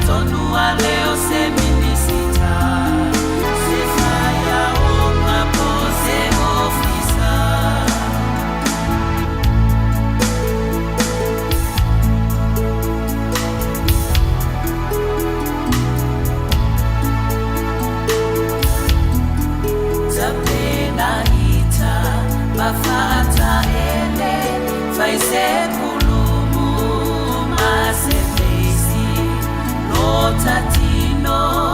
tonu a le o se Minisita, se faiaoga po o se ofisa. Tapenaita mafataele fai se pulumu ma se feisi lo tatino.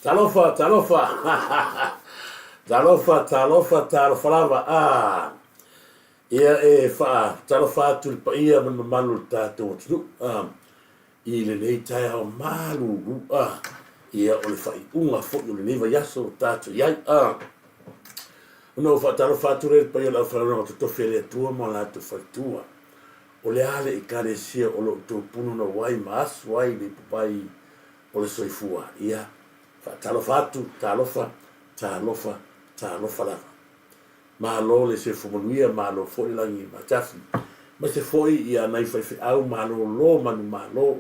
Talofa, talofa, talofa, talofa, talofa lava, ah. Ia e faatalofa atu i le paia ma le mamalu o le tatou atunuu, ah, i lenei taeao malulu, ah, ia o le faaiuga foi o lenei vaiaso ua tatou i ai, ah. Ona ou faatalofa atu lea i le paia o le aufaigaluega totofi a le Atua ma latou faletua. O le a le Ekalesia o lo o outou punouai ai ma asu ai le ipuvai o le soifua? Ia, faatalofa atu, talofa, talofa, talofa lava. Malo le soifua manuia, malo foi le lagi matafi. Aemaise foi ia nai faifeau malolo manumalo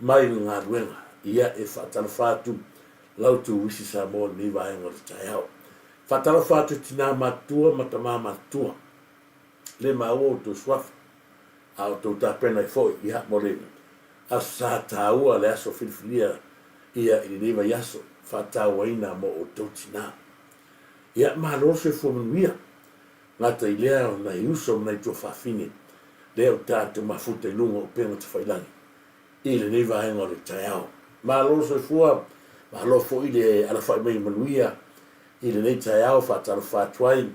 mai le galuega. Ia, e faatalofa atu la outou uisi Samoa i lenei vaega o le taeao. Faatalofa atu i tina matutua ma tama matutua. Le maua outou suafa, a outou tapena ai foi, ia, mo le Aso Sa taua, le aso filifilia ia i lenei vaiaso, faatauaina mo outou tina. Ia, malo le soifua manuia. Gata i lea o nai uso ma nai tuafafine, lea ua tatou mafuta i luga o upega tafailagi i lenei vaega o le taeao. Malo le soifua, malo foi le alafai mai manuia i lenei taeao, faatalofa atu ai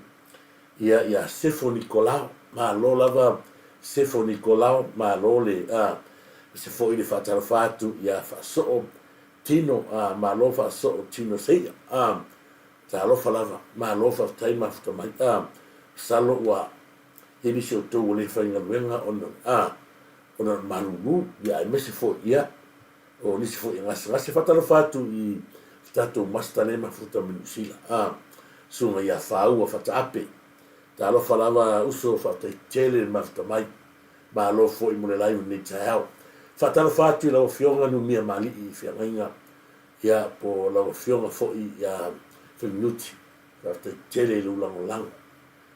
ia ia Sefo Nikolao, malo lava Sefo Nikolao, malo le a se foi le faatalofa atu ia Faasoo Tino, a malo Faasoo Tino Seia, a talofa lava, malo faafetai mafuta mai, a masalo ua i ai nisi o outou ua le faigaluega ona a ona o le malulu, ia aemaise foi ia o nisi foi e gasegase. Faatalofa atu i le tatou Master lea e mafuta mai Niu Sila, a, Susuga ia Faaua Fataape. Talofa lava uso, faafetai tele le mafuta mai. Malo foi mo le live i lenei taeao. Faatalofa atu i lau Afioga Numia Mali'i Feagaiga, ia, po o lau Afioga foi ia Feminuti. Faafetai tele i lou lagolago.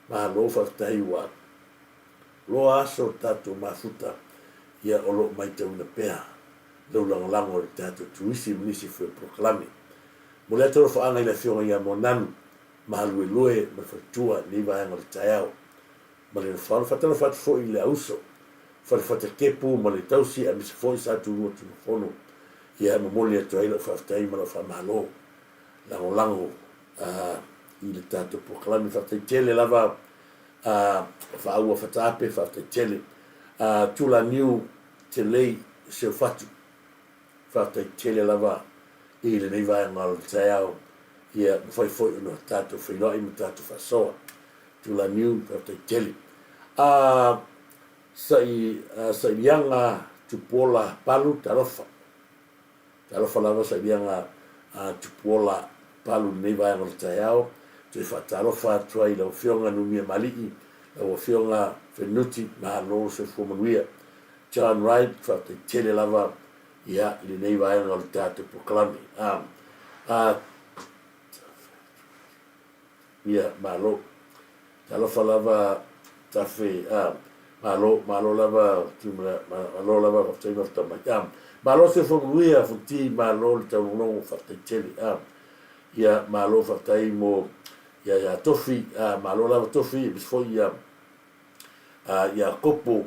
Malo faafetai ua Loa aso o tatou mafuta, ia o lo o maitauina pea lou lagolago i le tatou turisi ma nisi foi o polokalame. Momoli atu alofaaga i le Afioga ia Moananu Maluelue ma le faletua i lenei vaega o le taeao ma le nofoaga. Faatalofa atu foi i le auso Falefatakepu ma le tausi aemaise foi Sa Tulua Tumafono. Ia e momoli atu ai lau faafetai ma lau faamalo lagolago i le tatou polokalame. Faafetai tele lava a Faaua Fataape, faafetai tele. A Tulaniu Telei Seufatu, faafetai tele lava i lenei vaega o le taeao, ia mafai foi ona tatou feiloai ma tatou faasoa. Tulaniu, faafetai tele. A Sailiaga Tupuola Palu, talofa. Talofa lava sailiaga a Tupuola Palu i lenei vaega o le taeao. Toe faatalofa atu ai i lau Afioga Numia Mali'i, lau Afioga Fenuti, malo le soifua manuia. John Wright, faafetai tele lava ia i lenei vaega o le tatou polokalame. A, Ia, malo. Talofa lava Tafe, a, malo, malo lava Tumala, malo lava faafetai mafuta mai. A, malo soifua manuia Fonti, malo le taulogologo faafetai tele. A, ia, malo faafetai mo, ia, ia Tofi, a, malo lava Tofi, aemaise foi ia, a, ia Kopo,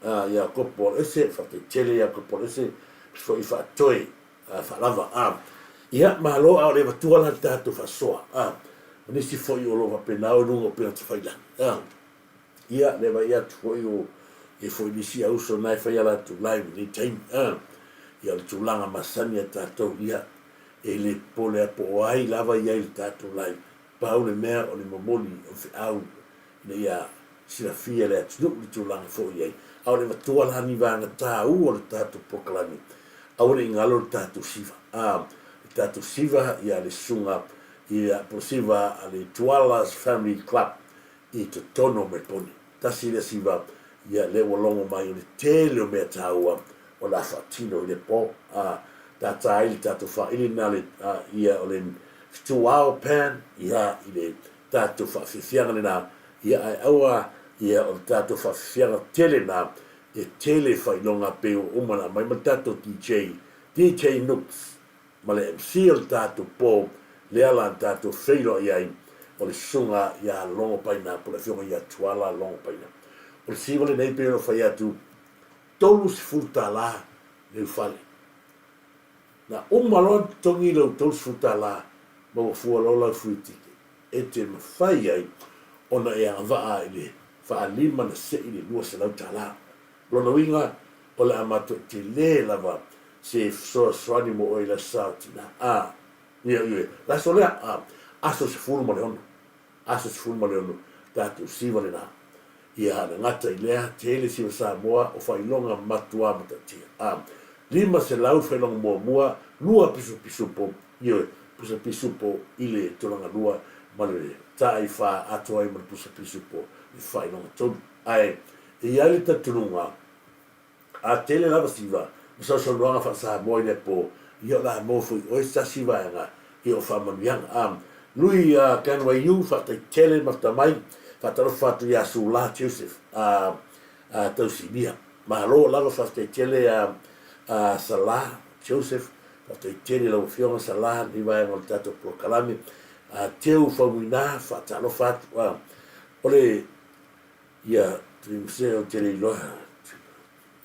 a, ia Kopo Aloese, faafetai tele ia Kopo Aloese, aemaise foi Faatoe, A faalava, a. Ia, malo, a o le avatua la le tatou faasoa, a. O nisi foi o lo o faapena o i luga o upega tafailagi, a. Ia, le vaai atu foi o i ai foi nisi auso na e fai a latou live i lenei taimi, a. Ia, o le tulaga masani a tatou, ia, e le popole lava po o ai lava i ai i le tatou live, pau le mea o le momoli o le feau ina ia silafia e le atunuu le tulaga foi i ai. A o le avatua la ni vaega taua o le tatou polokalame, aua ne i galo le tatou siva. A, le tatou siva ia le susuga ia po o siva a le Tuala's Family Club i totonu o Melbourne. Tasi lea siva ia lea ua logo mai o le tele o mea taua o le a faatino i le po. A, tata ai le tatou faili lena le, a, ia o le fetuao pan ia i le tatou faafiafiaga lena, ia ae aua ia o le tatou faafiafiaga tele lena e tele faailoga pei ua uma ona aumai ma le tatou DJ, DJ Nooks ma le MC o le tatou po lea la na tatou feiloai ai o le susuga ia Logopaina po o le afioga ia Tuala Logopaina. O le siva lenei pei ona fai atu, $30 le ufale. Na uma loa ona totogi lou $30 ma ua fua loa lau free ticket e te mafai ai ona e agavaa i le faalima na sei i le $200. O lona uiga, o le a matuai tele lava se fesoasoani mo oe i le Aso Sa o Tina. A, ia, ioe, le aso lea, a, aso 16, aso 16, tatou siva lena. Ia, le gata i lea, tele siva Samoa o faailoga matua matautia. A, 500 le faailoga muamua, lua pisopisupo, ioe, pusa pisupo i le tulaga lua ma le taai fa atoa ai ma le pusa pisupo i le faailoga tolu. Ae e i ai le talitonuga, a tele lava siva ma sausaunoaga faa-Samoa i lea po, ia o le a maua foi i oe se tasi vaega ia o faamanuiaga. A Lui a Ken Waiu, faafetai tele mafta mai, faatalofa atu ia Sula Joseph a a Tausinia. Malo lava faafetai tele a a Sala Joseph, faafetai tele i lau Afioga Sala lenei vaega o le tatou polokalame. A Teu Faumuina, faatalofa atu a o le Ia, Tuimasea ou te le iloa,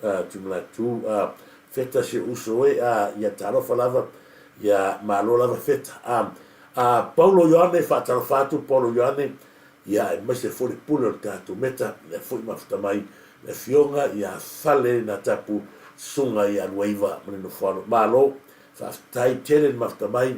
a, Tuimalatu, a, Feta si ou uso e, a, ia talofa lava, ia malo lava Feta. A, a, Paulo Ioane, faatalofa atu Paulo Ioane, ia aemaise foi le pule o le tatou meta, lea foi mafuta mai le afioga ia Fale Natapu, susuga ia Luaiva ma le Nofoalo. Malo, faafetai tele le mafuta mai,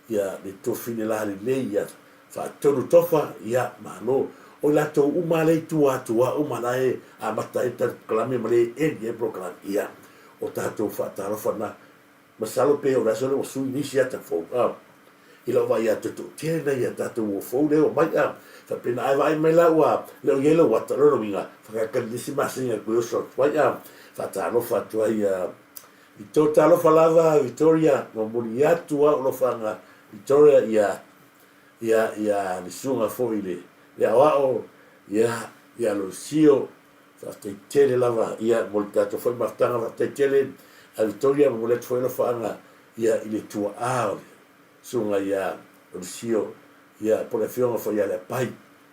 ia le tofine la lelei, ia Faatonu Tofa, ia, malo. O i latou uma lea i tua atu a uma la e amata ai le tatou polokalame ma le e end ai le polokalame, ia, o tatou faatalofa na. Masalo pe o le aso lea ua sui nisi ata fou, a. I lau vaai atu e toatele nai a tatou uo fou lea ua omai, a. Faapena, ae vaai mai la ua le o i ai lau ata, o lona uiga, faatalitali nisi masina e oso atu ai, a. Faatalofa atu ai ia Victoria, talofa lava Victoria, momoli atu au alofaga Victoria ia ia ia le susuga foi le le aoao ia ia Losio faafetai tele lava ia mo le tatou foi mafutaga faafetai tele a Victoria momoli atu foi alofaaga ia i le tuaa o le susuga ia Losio ia po le afioga foi ia Leapai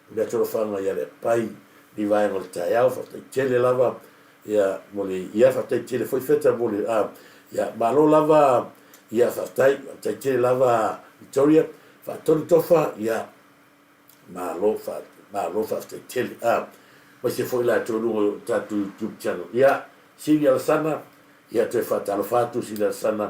momoli atu alofaaga ia Leapai ni vaega o le taeao faafetai tele lava ia mo le ia faafetai tele foi Feta mo le a ia malo lava ia faafetai faafetai tele lava Victoria faatonu tofa ia malo fa malo faafetai tele a aemaise foi latou i luga o tatou YouTube channel ia Sili Alasana ia toe faatalofa atu Sili Alasana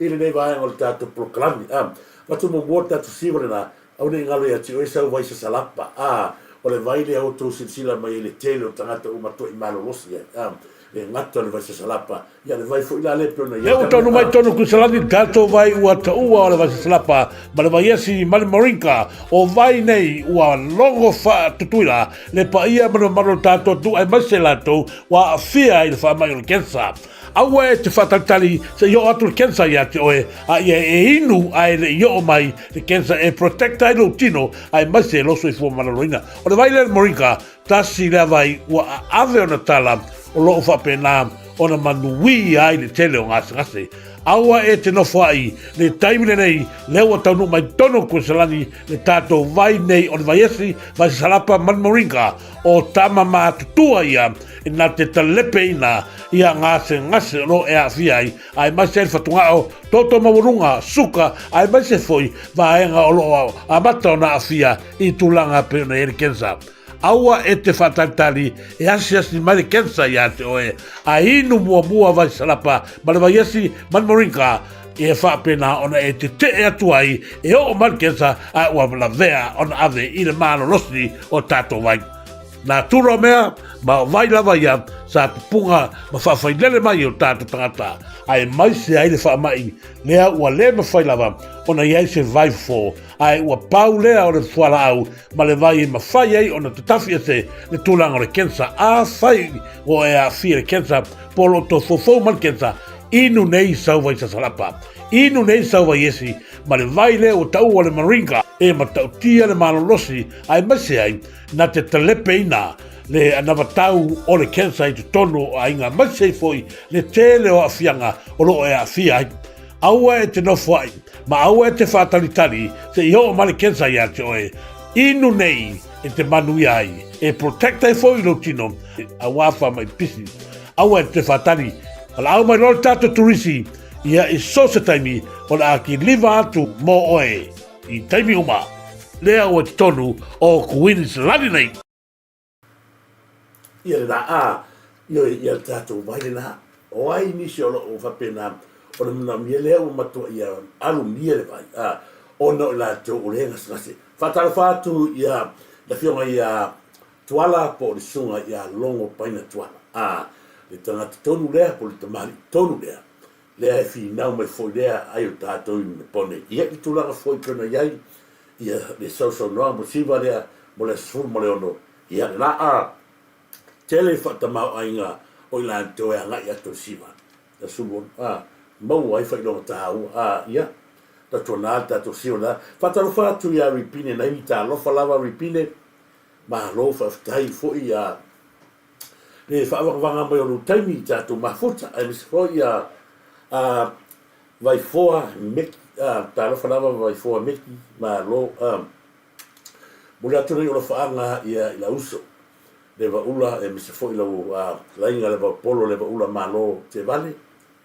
i lenei vaega o le tatou polokalame a avatu muamua le tatou siva lena aua ne i galo ia te oe sau vai sasalapa a o le vai lea ua outou silasila mai ai i le tele o tagata ua matuai malolosi ai a le gata o le vai sasalapa ia le vai foi la lea pei ona i ai Lea ua taunuu mai tonu Kuisalani le tatou vai ua taua o le vai sasalapa ma le vai esi ma le moringa. O vai nei ua logo faatutuila le paia ma le mamalu o le tatou atunuu aemaise latou ua aafia i le faamai o le cancer. Aua e te faatalitali se i oo atu le cancer ia te oe, a ia e inu a e le i oo mai le cancer e protect ai lou tino aemaise lou soifua maloloina. O le vai lea le moringa, tasi lea vai ua aave ona tala o lo o faapena ona manuia ai le tele o gasegase. Aua e te nofoai le taimi lenei lea ua taunuu mai tonu Kuesalani le tatou vai nei o le vaiesi, vai sasalapa ma le moringa. O tama matutua ia e na te talepeina ia gasegase o lo o e aafia ai, aemaise ai le fatugao, toto maualuga, suka, aemaise foi vaega o lo o amata ona aafia i tulaga pei ona i ai le cancer. Aua e te faatalitali e asiasi mai le cancer ia te oe, a inu muamua vai salapa ma le vaiesi ma le moringa, e faapena ona e tetee atu ai e oo mai le cancer a ua lavea ona ave i le malolosi o tatou vai. Nā turo mea ma o vai lava ia sa pupunga ma faafailele mai o tatou tagata, aemaise ai le faamai lea ua le mafai lava ona i ai se vai fofo, ae ua pau lea o le fualaau ma le vai e mafai ai ona tatafi ese le tulaga o le cancer. Afai ua e aafia i le cancer po o lo o tou foufou ma le cancer, inu nei sau vai sasalapa, inu nei sau vai esi, ma le vai lea ua taua le moringa e matautia le malolosi aemaise ai na te talepeina le anavatau o le cancer i totonu o aiga aemaise ai foi le tele o aafiaga o lo o e aafia ai. Aua e te nofoai ma aua e te faatalitali se i oo mai le cancer ia te oe. Inu nei e te manuia ai, e protect ai foi lou tino aua faamai pisi. Aua e te faatali, valaau mai loa le tatou turisi. Ia i so se taimi o le a kiliva atu mō oe i taimi uma, lea ua i totonu o Kuiniselani nei. Ia le la a, ioe, ia le tatou vai le la. O ai nisi o loo faapena o le manaomia lea ua matua ia alumia le vai, a, ona o i latou o lea e gasegase. Faatalofa atu ia le afioga ia Tuala po o le susuga ia Logo Paina Tuala, a, le tagata tonu lea po o le tamalii tonu lea, lea e finau mai foi lea ai o tatou i Nippone. Ia i le tulaga foi pei ona i ai ia le sausaunoaga mo le siva lea mo le aso 16, ia le la a tele faatamaoaiga o i latou e agai atu i le siva le aso 16, a, maua ai faailoga taua, a, ia, tautuana le tatou siva le la. Faatalofa atu ia Ripine Naimi, talofa lava Ripine, Malo faafetai foi ia le faavagavaga mai o lou taimi i tatou mafuta aemaise foi ia a Vaifoa Meki a talofa lava Vaifoa Meki malo a momoli atu nei alofaaga ia i lau uso Levaula aemaise foi lau laiga Levaopolo Levaula malo Tevale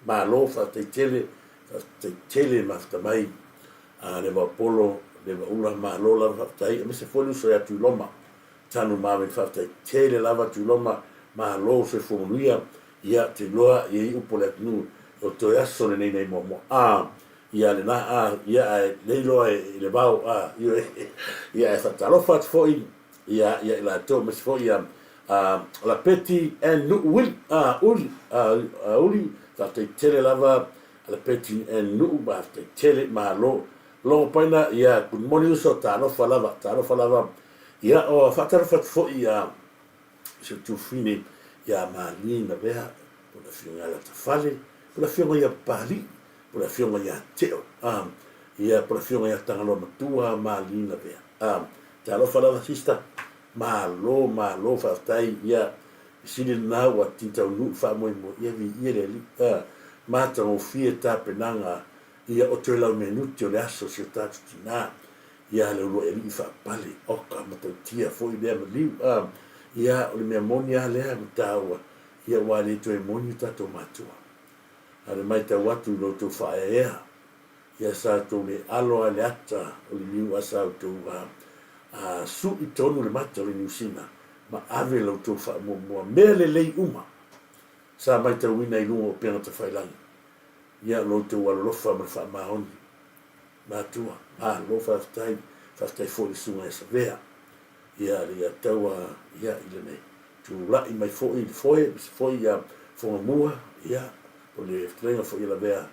malo faafetai tele faafetai tele mafuta mai a Levaopolo Levaula malo lava faafetai aemaise foi le uso ia Tuiloma Tanu Marvin faafetai tele lava Tuiloma malo soifua manuia ia te iloa ia i upu o le atunuu o toe aso lenei nei muamua a ia lena a ia ae le iloa e le vao a ioe ia ae faatalofa atu foi ia ia i latou aemaise foi ia a Lapeti and Nuu Uli a Uli a Uli faafetai tele lava Lapeti and Nuu faafetai tele malo Logo Paina ia good morning uso talofa lava talofa lava ia o faatalofa atu foi ia si ou tuafafine ia Malina Vea po o le afioga ia Latafale po o le afioga ia Papalii po o le afioga ia Teo a ia po o le afioga ia Tagaloa Matua Malina Vea a talofa lava sister malo malo faafetai ia sili lena ua titaunuu faamoemoe ia viia le Alii a matagofie tapenaga ia o toe laumenuti o le aso si o tatou tina ia le uluai alii faapale oka matautia foi lea maliu a ia o le mea moni a lea ma taua ia ua le toe moni o tatou matua a le maitau atu i lo outou faaeaea ia sa outou le alo a le ata o le niu a sa outou a a sui tonu le mata o le niusina ma ave la outou faamuamua mea lelei uma sa maitauina i luga o upega tafailagi ia lo outou alolofa ma le faamaoni. Matua, malo faafetai, faafetai foi i le Susuga ia Savea, ia le ia taua ia i lene tulai mai foi i le foe, aemaise foi ia Fogamua, ia o le fetalaiga foi ia Lavea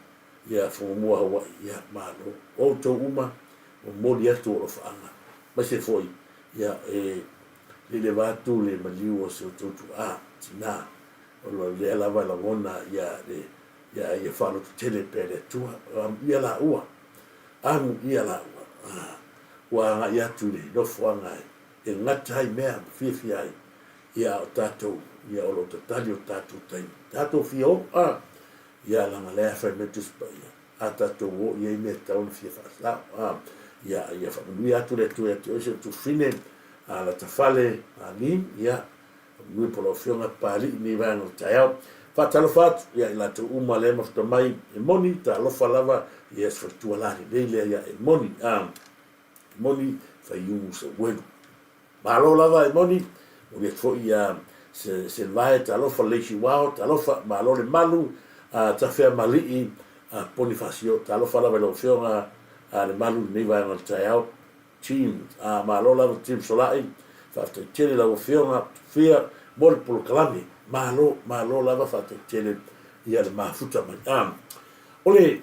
ia Fogamua Hawaii, ia malo. O outou uma, momoli atu alofaaga, aemaise foi ia e leleva atu le maliu o si outou tuaa, tina, o lea lava e lagona ia le Ia ia faalototele pea le Atua. Amuia laua, amuia laua. Ua agai atu i le nofoaga e gata ai mea ma fiafia ai, ia a o tatou, ia o lo o tatali o tatou taimi. Tatou fia o, a, ia leaga lea e fai mai le Tusi Paia, a tatou o i ai mea e tatau ona fia faasao, a, ia, ia faamanuia atu le Atua ia te oe si ou tuafafine, a Latafale, a Lin, ia, Nui po lau Afioga Papalii i lenei vaega o le taeao. Faatalofa atu ia i latou uma lea mafuta mai e moni, talofa lava ia se faletua la lelei lea ia e moni. A e moni faiumu Seuelu. Malo lava e moni, momoli atu foi ia se se vae talofa Leisi Wao, talofa malo le malu a Tafea Malii a Ponifasio, talofa lava i lau Afioga a le malu i lenei vaega o le taeao. Team, a malo lava Team Solai, faafetai tele lau afioga Tufia mo le polokalame, malo, malo lava faafetai tele ia le mafuta mai. A o le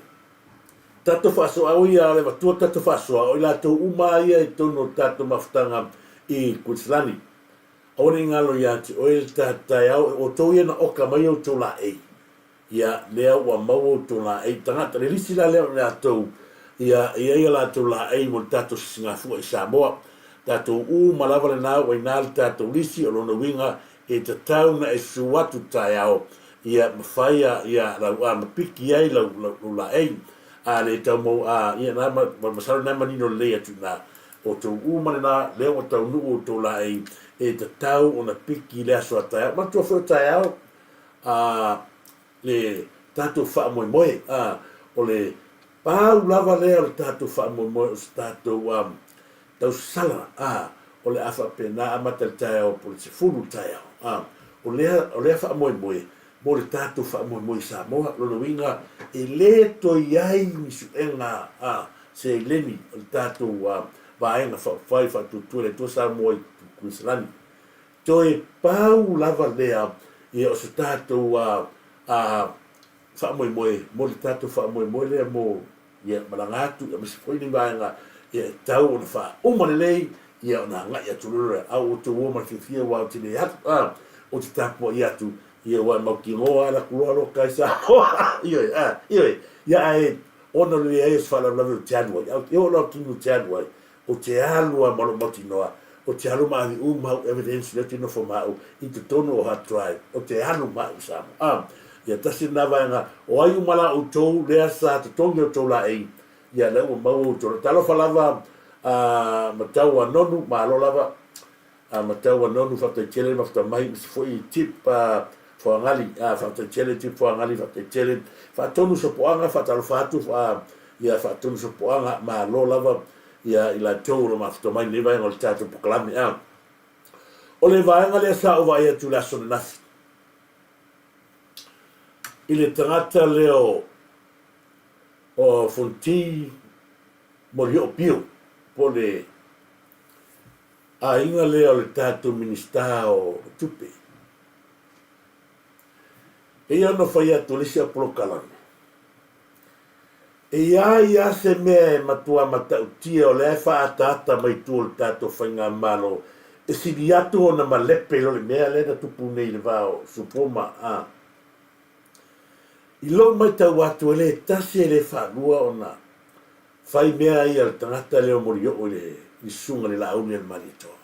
tatou faasoa, oi a le avatua tatou faasoa, o i latou uma lava ia i totonu o le tatou mafutaga i Kuisilani. Aua ne i galo ia te oe le taeao, o outou ia na oka mai outou laei, Ia, lea ua maua outou laei tagata. Le lisi la lea o latou, ia, e i ai a latou laei mo le tatou sisigafua i Samoa. Tatou uma lava lena ua ina le tatou lisi, o lona uiga e tatau na e susu atu taeao, ia, ma fai a, ia, lau, a, ma piki ai lau, lau, lou laei. A le tau mau, a, ia, na, ma, masalo na e manino lelei atu i ina. Outou uma lena, lea ua taunuu outou laei, e tatau ona piki le aso a taeao. Manatua foi o taeao, a le tatou faamoemoe, a. O le pau lava lea o le tatou faamoemoe o se tatou tausala a o le a faapena amata i le taeao po o le 10 i le taeao a o lea o lea faamoemoe mo le tatou faamoemoe i Samoa. Lona uiga e le toe i ai ni suega a seleni o le tatou Vaega Faaupufai Faatuatua i le Atua Samoa i Kuiniselani. Toe pau lava lea ia o se tatou faamoemoe mo le tatou faamoemoe lea mo ia malaga atu aemaise foi ni vaega ia e tatau ona faauma lelei ia ona agai atu loa lea. A ua outou o ma le fiafia aua ou te le alu a, ou te tapuai atu ia aua e mautinoa lava alu atu loa loka i Samoa. Ioe, a, ioe, ia ae ona o le leai o se faalavelave ou te alu ai, ae ou te oo loa i le taimi ou te alu ai, Ou te alu a ma lou mautinoa, ou te alu ma ave uma au evidence lea ou te nofo ma au i totonu o hard drive, ou te alu ma au i Samoa. A, ia tasi lena vaega, o ai uma la outou lea sa totogi outou laei, ia lea ua maua outou. Talofa lava a Matau a Nonu, malo lava a Matau a Nonu, faafetai tele mafuta mai, aemaise foi Tip a Foagali, a faafetai tele Tip Foagali, faafetai tele. Faatonu Sopoaga, faatalofa atu, a ia faatonu Sopoaga, malo lava ia i latou o lo o mafuta mai i lenei vaega o le tatou polokalame. A o le vaega lea sa ou vaai atu i le aso ananafi i le tagata lea o o Fonoti Molioo Pio, po o le aiga lea o le tatou Minisita o Tupe. Pei ona fai atu o le isi au polokalame, e i ai lava se mea e matua matautia o lea e faaataata mai tua o le tatou faigamalo e sili atu ona malepe i lo le mea lea na tupu nei i le va o Supoma a. I lou matau atu e le tasi e le faalua ona fai mea ia le tagata lea o Molioo i le susuga i le Laauli a le Malietoa.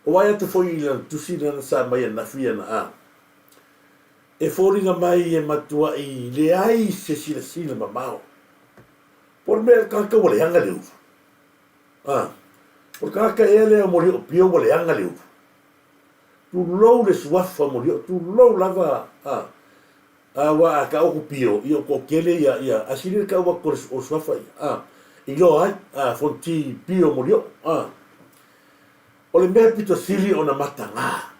O vaai atu foi i lana tusi lana sa aumai ananafi ana a. E foliga mai e matuai leai se silasila mamao. Po o le mea o le tagata ua leaga le ulu. A. O le tagata ea lea o Molioo Pio ua leaga le ulu. Tulou le suafa o Molioo, tulou lava a. Aua a tau atu pio, ia ua toatele ia, ia, ae sili le tau atu o le suafa ia, a, iloa ai, a, Fonoti Pio Molioo, a. O le mea pito sili ona mataga,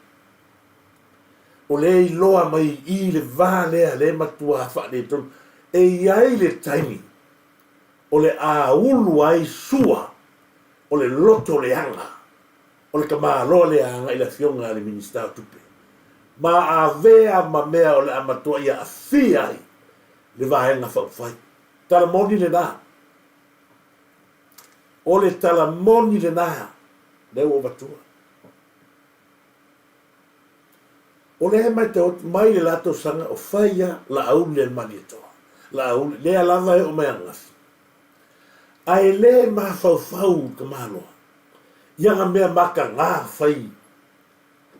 o lea e iloa mai i i le va lea, lea e matua faaletonu. E i ai le taimi o le a ulu ai sua o le loto leaga O le tamaloa lea agai i le Afioga a le Minisita o Tupe, ma avea ma mea o le a matuai aafia ai le Vaega Faaupufai. Tala moni lena. O le tala moni lena lea ua avatua. O lea e matau atu mai le la tausaga o fai a Laauli a le Malietoa. Laauli, lea lava e oo mai ananafi. Ae le mafaufau le tamaloa i ana mea mataga fai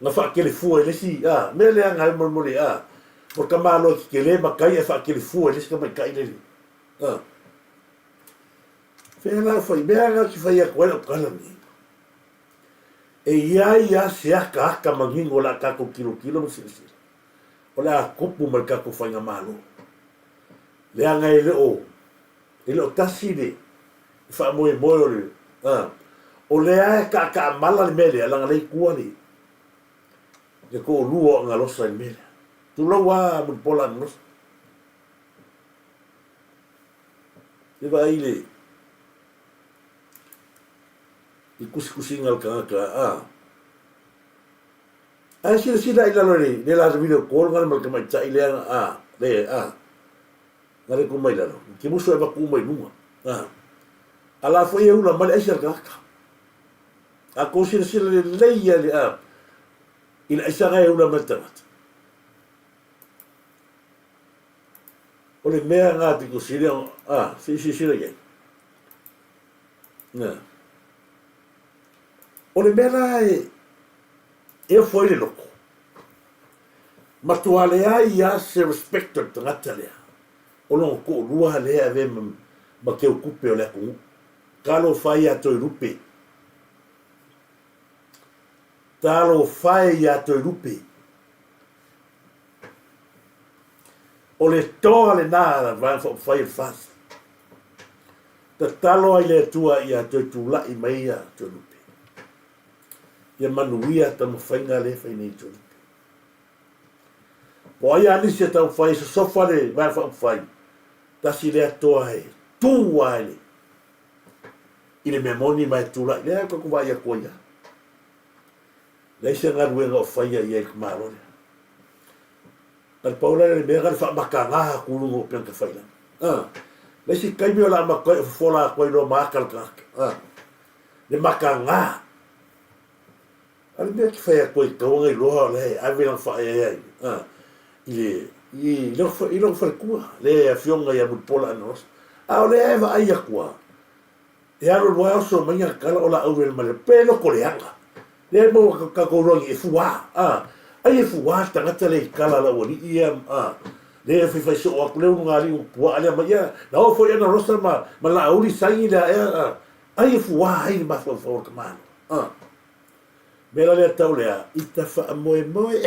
na faakelefua i le isi a mea lea na molemole a o le tamaloa tetele matai ae faakelefua i le isi tamaitai lele a fea la fai mea na te fai atu ai lau tala nei e i ai a se akaaka manino o le a tatou tilotilo ma silasila o le a tupu ma le tatou faigamalo leaga e le o E le o tasi le faamoemoe o le, a, o lea e taataamala le mea lea, leaga lea e i tua le, le toalua o Agalosa i le mea lea. Tulou lava Mulipola Agalosa. E vaai le, i tusitusiga a le tagata, a, ae silasila i lalo i le la video call ngale ma le tamaitai lea, a, le, a, Na le mai lalo, ke musu e avatu uma i luga. A, a la foi e ula mai le aisa le tagata. A kou silasila lelei ia le, a, i le aisaga e ula mai le tagata. O le mea ngā pito sili, a, se i silasila i ai. Na. O le mea la e, e ofo ai le loto, Matua leai a se respect o le tagata lea. O lona toalua lea e avea ma teutupe o le atunuu. Talofa e ia Toelupe. Talofa e ia Toelupe. O le toa lena a le Vaega Faaupufai o le FAST. Tatalo ai le Atua ia toe tulai mai ia Toelupe. Ia manuia taumafaiga lea e fai nei e Toelupe. Po o ai a nisi e taumafai e sosofa le Vaega Faaupufai, tasi lea toa e tu lava i le i le mea moni ma e tulai. Lea tatou vaai atu ai lava. Leai se galuega o faia i ai i le Malo lea. Na le pau la lea o le mea na le faamatagā atu i luga o upega tafailagi. A, le isi taimi o le a matuai ou fofola atu ai loa ma ata le tagata. A, le matagā. A o le mea e te fai atu ai tatau ona iloa o la e ave lana faaeaea i, a, i le, i lona faletua, le afioga ia Mulipola Anarosa. A o lea e vaai atu lava, E alu alu lava oso mai ana tala o laau vele mai pe loko leaga. Lea e maua tatou logi e fuā a ai e fuā le tagata lea i tala a lau alii ia a lea e faifai soo atu lea ulugalii ua puaa lea mai ia na oo foi ana rosa ma ma laauli saini lea ea a ai e fuā ai le mafaufau o le tamaloa a mea la lea tau lea ita faamoemoe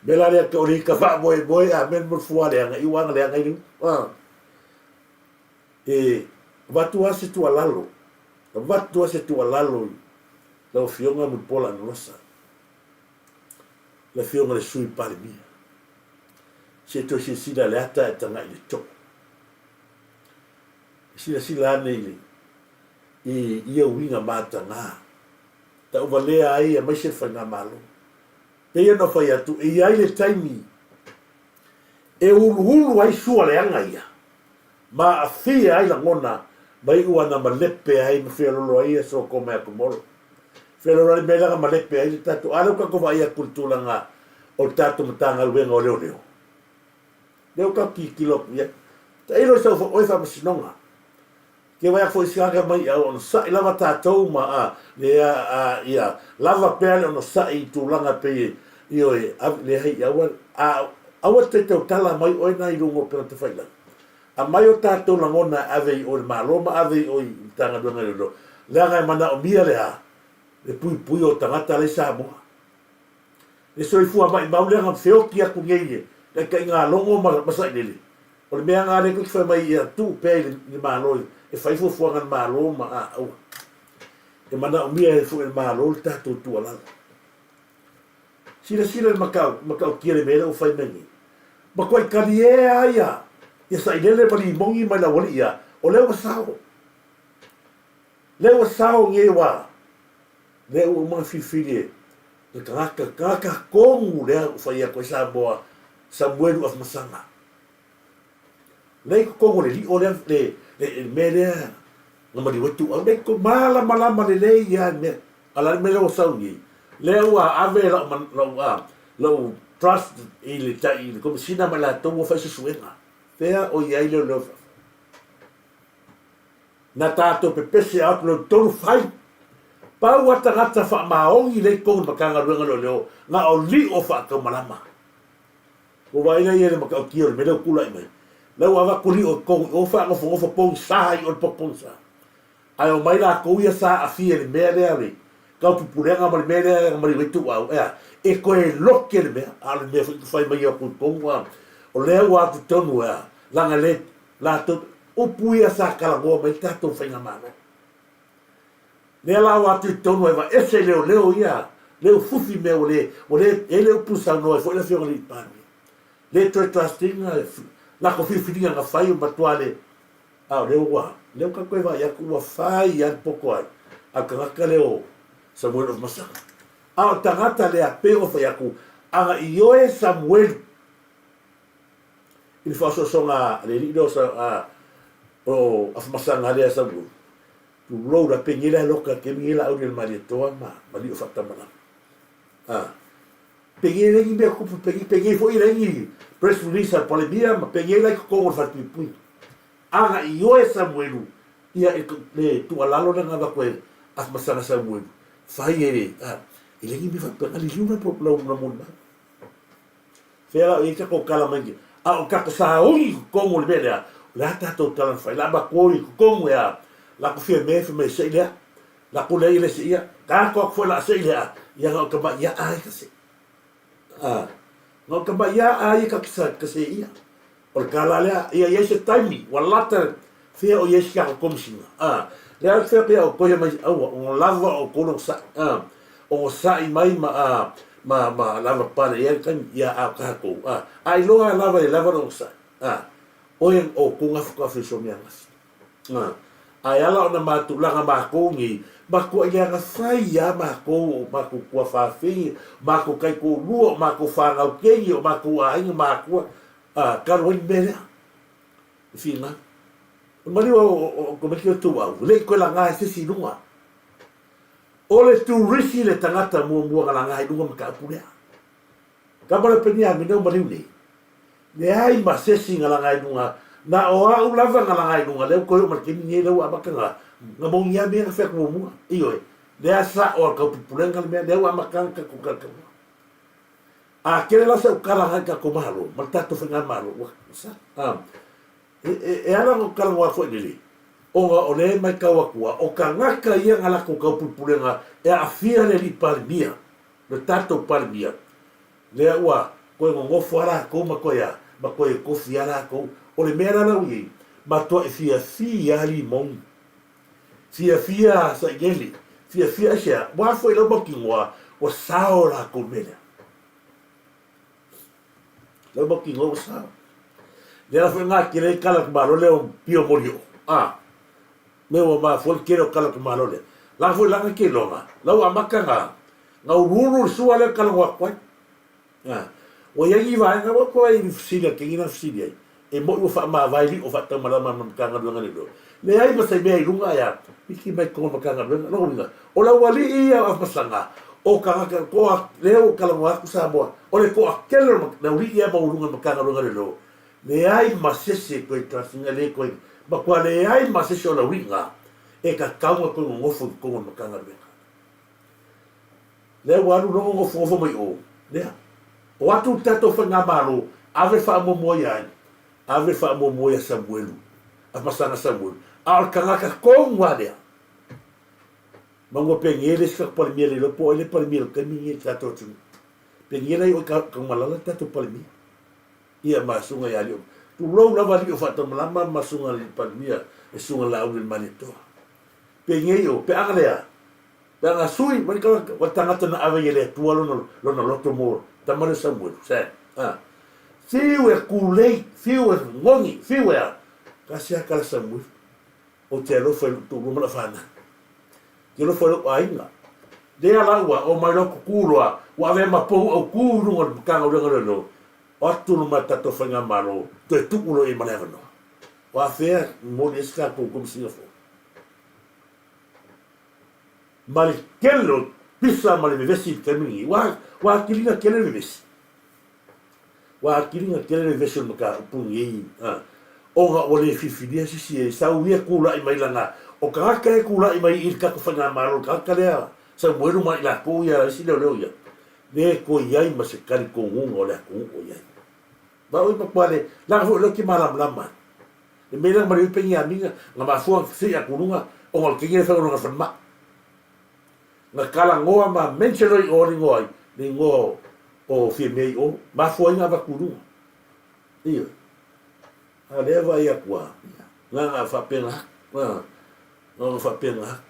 mea la lea tau lea ita faamoemoe a mea mo le fuā leaga i ua leaga i le a E avatu lava se tuualalo, avatu lava se tuualalo i lau Afioga Mulipola Anarosa, le Afioga i le Sui Palemia, se i toe silasila i le ata ae tagai i le too. E silasila ane i le i ia uiga mataga, tauvalea ai aemaise le faigamalo. Pei ona fai atu, e i ai le taimi e uluulu ai sua leaga ia, ma aafia ai lagona ma iu ana malepe ai ma feololo ai aso ko mea komolo. Feololo ai mea langa malepe ai le tatou, a lea ua tatou vaai atu i le tulaga o le tatou Matagaluega o Leoleo. Lea ua tatou tilotilo atu i ai. Tailo i sau oe faamasinoga. Ke wai atu foi i se mai au onosai lava tatou ma a, le a, a, ia, lava pea le onosai i tulaga pei e, ioe, leai, aua, a, aua te tautala mai oe na i luga o upega tafailagi. Aumai o tatou lagona e ave i o i le Malo ma ave i o i le Matagaluega o Leoleo, leaga e manaomia le a? Le puipui o tagata la i Samoa. Le soifua maimau lea na feoti atu nei i le taitaiga-logo ma Sailele, o le mea lena lea tou te fai mai ia tuu pea i le Malo e fai fuafuaga a le Malo ma a, aua. E manaomia ai foi e le Malo le tatou tuualalo. Silasila i le matautia i le mea lea ua fai mai nei. Matuai talie lava ia, ia Sailele ma Limoni ma le aualii ia, o lea ua sao. Lea ua sao nei aua lea ua uma ona filifili e le tagata, tagata tonu lea ua fai atu ai Samoa, Samuelu Afamasaga. Lea i totonu o le lio lea, le, le, le mea lea na maliu ai Tuuau, lea i totonu, malamalama lelei lava le mea. A o le a le mea lea ua sau nei? Lea ua ave lau, lau, a, lau trust i le, i le Komesina ma i latou ua fai suesuega. Fea o i ai leoleo i fafo? Na tatou pepese atu lea tolu fai. Pau a tagata faamaoni lea i totonu o le Matagaluega o Leoleo na o lio faataumalama. Ua vaai la ia i le matautia o le mea lea ua tulai mai. La ua avatu lio i totonu i o faanofonofo pogisa i o le poto pogisa. Ae omai latou ia sa aafia i le mea lea o le taupupulega ma le mea lea na maliu ai Tuuau, e a? E toe lote le mea, a o le mea foi na fai mai atu i totonu, a o lea ua atu tonu, e a? Leaga le latou upu ia sa talanoa mai ai le tatou faigamalo. Lea la ua atu i totonu e aveese leoleo ia, lea ua fufi mea ua le, ua le, e i ai le upu na saunoa ai foi le Afioga i le Palemia, le toe trust ina latou filifiliga na fai ua matua le, A o lea ua, lea ua tatou toe vaai atu ua fai lava le poto a le tagata lea o Samuel of Masaga. A o le tagata lea pei ona fai atu, ana ioe Samuelu i le faaosoosoga a le alii lea o, o Afamasaga lea Samuelu, tulou la, pei nei la e loka i le taimi nei Laauli o le Malietoa ma Lio Faatamalama. A, pei nei e leai ni mea tupu, pei, pei nei foi e leai ni press release a le Palemia ma pei nei la i totonu o le falepuipui. Ana ioe Samuelu, ia i le tuualalo lea na avatu e Afamasaga Samuelu, fai e le, a, e leai ni mea faapena, liliu la lau molimau. Fea la o i ai tatou tala mai nei, a o tatou sauni i totonu o le mea lea, o le a tatou tala na fai? La matou i totonu ea, la ko Fiame fai mai sei lea, la ko lea i le sei ia, tatou atu foi la sei lea, ia na o tamai ia ai ka sei. A. Na o tamaʻi a a ia ka seia. O le tala lea, ia i ai se taimi, ua lata fea o i ai si tatou Komesina, a. Lea ou te fai atu ia outou ia mai, aua, ona lava o outou le onosai, a. Onosai mai ma, a, ma, ma lava pale i ai le taimi, ia, a o tatou, a. A iloa lava e lava le onosai, a. Oe o outou na faatoa fesoasoani ananafi. A. Ae ala ona matou, laga matou nei, matuai leaga fai lava matou, o matou tuafafine, o matou taitoalua, o matou fanau teine, o matou aiga matua, a, talu ai le mea lea, le finau. O le maliu o tamaiti o Tuau, e le i toe laga e se isi i luga. O le turisi le tagata muamua na laga i luga mataupu lea. Kama le Peniamina o maliu nei, leai ma se isi na laga i luga, na o au lava na laga i luga, lea ua toe oo mai le taimi nei lea ua amata na, na moni lava mea na fai atu muamua. Ioe, lea sao a le taupupulega le mea, lea ua amata na tatou talatalanoa. A tele la sau tala agai i le tatou Malo ma le tatou Faigamalo, ua sa. E ala ona ou talanoa atu ai lele, ona o lea e matau atu a, o tagata ia na latou taupulepulega e aafia le alii Palemia, le tatou Palemia, lea ua toe nonofo a latou ma toe a, ma toe tofi a latou. O le mea la la ua i ai, matuai fiafia a Limoni, fiafia Sailele, fiafia aisea, ua foi lau mautinoa ua sao latou i le mea lea. Lau mautinoa ua sao. Lea la foi na tele ai kala o te Malo lea o Pio Molioo. A, mea ua mafua le tele o kala o te Malo lea. Laga foi laga ke iloga, lau amata na, na uluulu le sua lea talanoa atu ai. A, ua i ai ni vaega, ua atu ai i fesili a le teine na fesili ai, e mo'i ua faamavae lio faataumalama ma Matagaluega Leoleo. Leai ma se mea i luga ae a, piki mai totonu o Matagaluega. Lona uiga, o le aualii ia o Afamasaga, o tagata toa, lea ua talanoa atu Samoa, o le toatele o le aualii ia maualuga i Matagaluega Leoleo, leai ma se isi e toe trust ina, le toe, matua leai ma se isi o le aualii e tatau ona toe nonofo i totonu o le Matagaluega. Lea ua alu loa nofonofo mai o, lea. O atu le tatou faigamalo, ave le faamuamua ia ai? Ave le faamuamua ia Samuelu, Amasaga Samuelu. A o le tagata tonu lava lea. Manu penei le isi tatou Palemia le iloa po o ai le Palemia i le taimi lenei i le tatou atunuu. Penei la i o i Taumalala le tatou Palemia. Ia ma susuga ia Alii. Tulou lava Alii o Faataumalama ma susuga i le Palemia, le susuga Laauli le Malietoa. Penei o, pe aga lea, Pe ana sui, wai ka, wai tangata na ave i e le Atua lona, lona loto mo tama lea Samuelu, Sam, a. Whiu e kulei, whiu e ngongi, whiu e a. Kasi a kala Samuelu, o te alofa i lou toalua ma lau fanau. Te alofa i lou aiga. Lea la ua o mai loa kuku loa, ua ave ma pou au ku i luga o le Matagaluega o Leoleo, o atu luma e tatou faigamalo, toe tuu loa i ai ma le avanoa. O afea momoli ai se tatou Komesina fou? Ma le tele o pisa ma le vevesi i le taimi lenei. Ua, ua atiliga tele le vevesi. Ua atiliga tele le vevesi o le mataupu lenei, a, ona ua le filifilia se isi e sau ia tulai mai lana, o tagata e tulai mai i le tatou faigamalo, le tagata lea Samuelu ma i latou ia, isi leoleo ia, le toe i ai ma se talitonuga o le atunuu o i ai. Ma oi matua le, leaga foi o lea ou te malamalama ai. Le mea lea na maliu ai Peniamina, na mafua ona sii atu i luga, ona o le teine lea e faigaluega i le falemai. Na talanoa ma mention loa i o le igoa ai, le igoa o Fiamea i o, mafua ai ona avatu i luga. Ioe. A o lea e vaai atu lava, ia, na ona faapena atu, na ona faapena atu.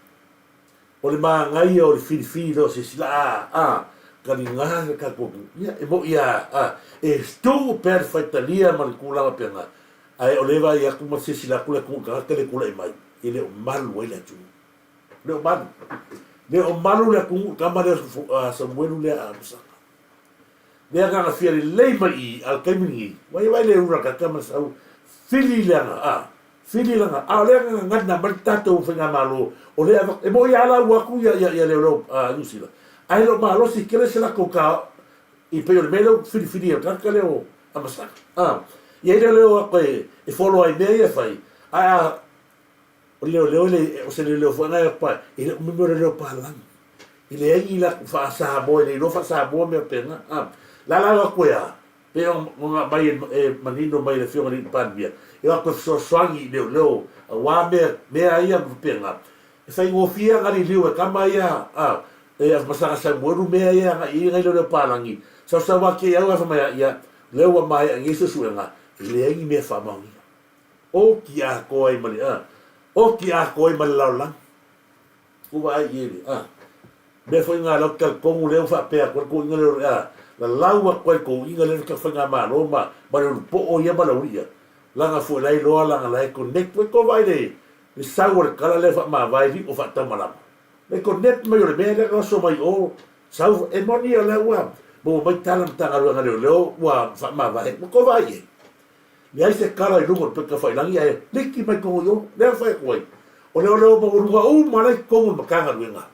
O le manaia o le filifili lea o se isi laa, a, taliga le tatou atunuu. Ia, e moni lava, a, e tuu pea le faitalia ma le tulaga faapena, ae o lea e vaai atu ma silasila atu le atunuu i tagata lea e tulai mai, e le o malu ai le atunuu. E le o malu. E le o malu le atunuu i le tama lea a Samuelu lea a Amasaga. Lea na ona fia lelei mai i i, a o le taimi lenei, ua i ai le ula tata ma le sau, fili le aga, a, Fili lana, a o lea na gagana mai le tatou faigamalo, o lea e avatu, e moni lava la ua atu ia leoleo Niu Sila, ae le o malosi tele se latou ta i pei o le mea lea ua filifili e le tagata lea o Amasaga. A, i ai leoleo atu e follow ai i mea ia e fai, ae a, o le leoleo e le, o se leoleo foi na e o atu pa, e le o mea o leoleo palagi. E leai ni latou faa-Samoa, e le iloa faa-Samoa mea faapena. A, la la o atu e a? Pei ona aumai e manino mai e le Afioga i le Palemia, e o atu e fesoasoani i leoleo aua mea, mea ia ma faapena. E faigofie ana liliu e tama ia a, e Masaga Samuelu mea ia e agai i ai nai leoleo palagi. Sausau ake au ae fai mai a ia, lea ua maea nei suesuega, e leai ni mea faamaonia. Oki atoa ai ma le, a, oki atoa ai ma le lalolagi. Ua vaai i ai le, a, mea foi na lau talitonu lea ua faapea atu ai le toeaina lea o le, a, lalau atu ai le toeaina lea le faigamalo ma, ma le ulupoo ia ma le aualii ia, laga foi la iloa laga la e connect, ua tou vaai le, le sau o le tala lea faamavae lio faataumalama. Le connect mai o le mea lea na oso mai o, sau, e moni o lea ua maua mai tala a Matagaluega a Leoleo ua faamavae, ua tou vaai i ai. Leai se tala i luga o le peka failangi ae liki mai tonu i o. Lea na fai atu ai, o leoleo maualuga uma la i totonu o le Matagaluega.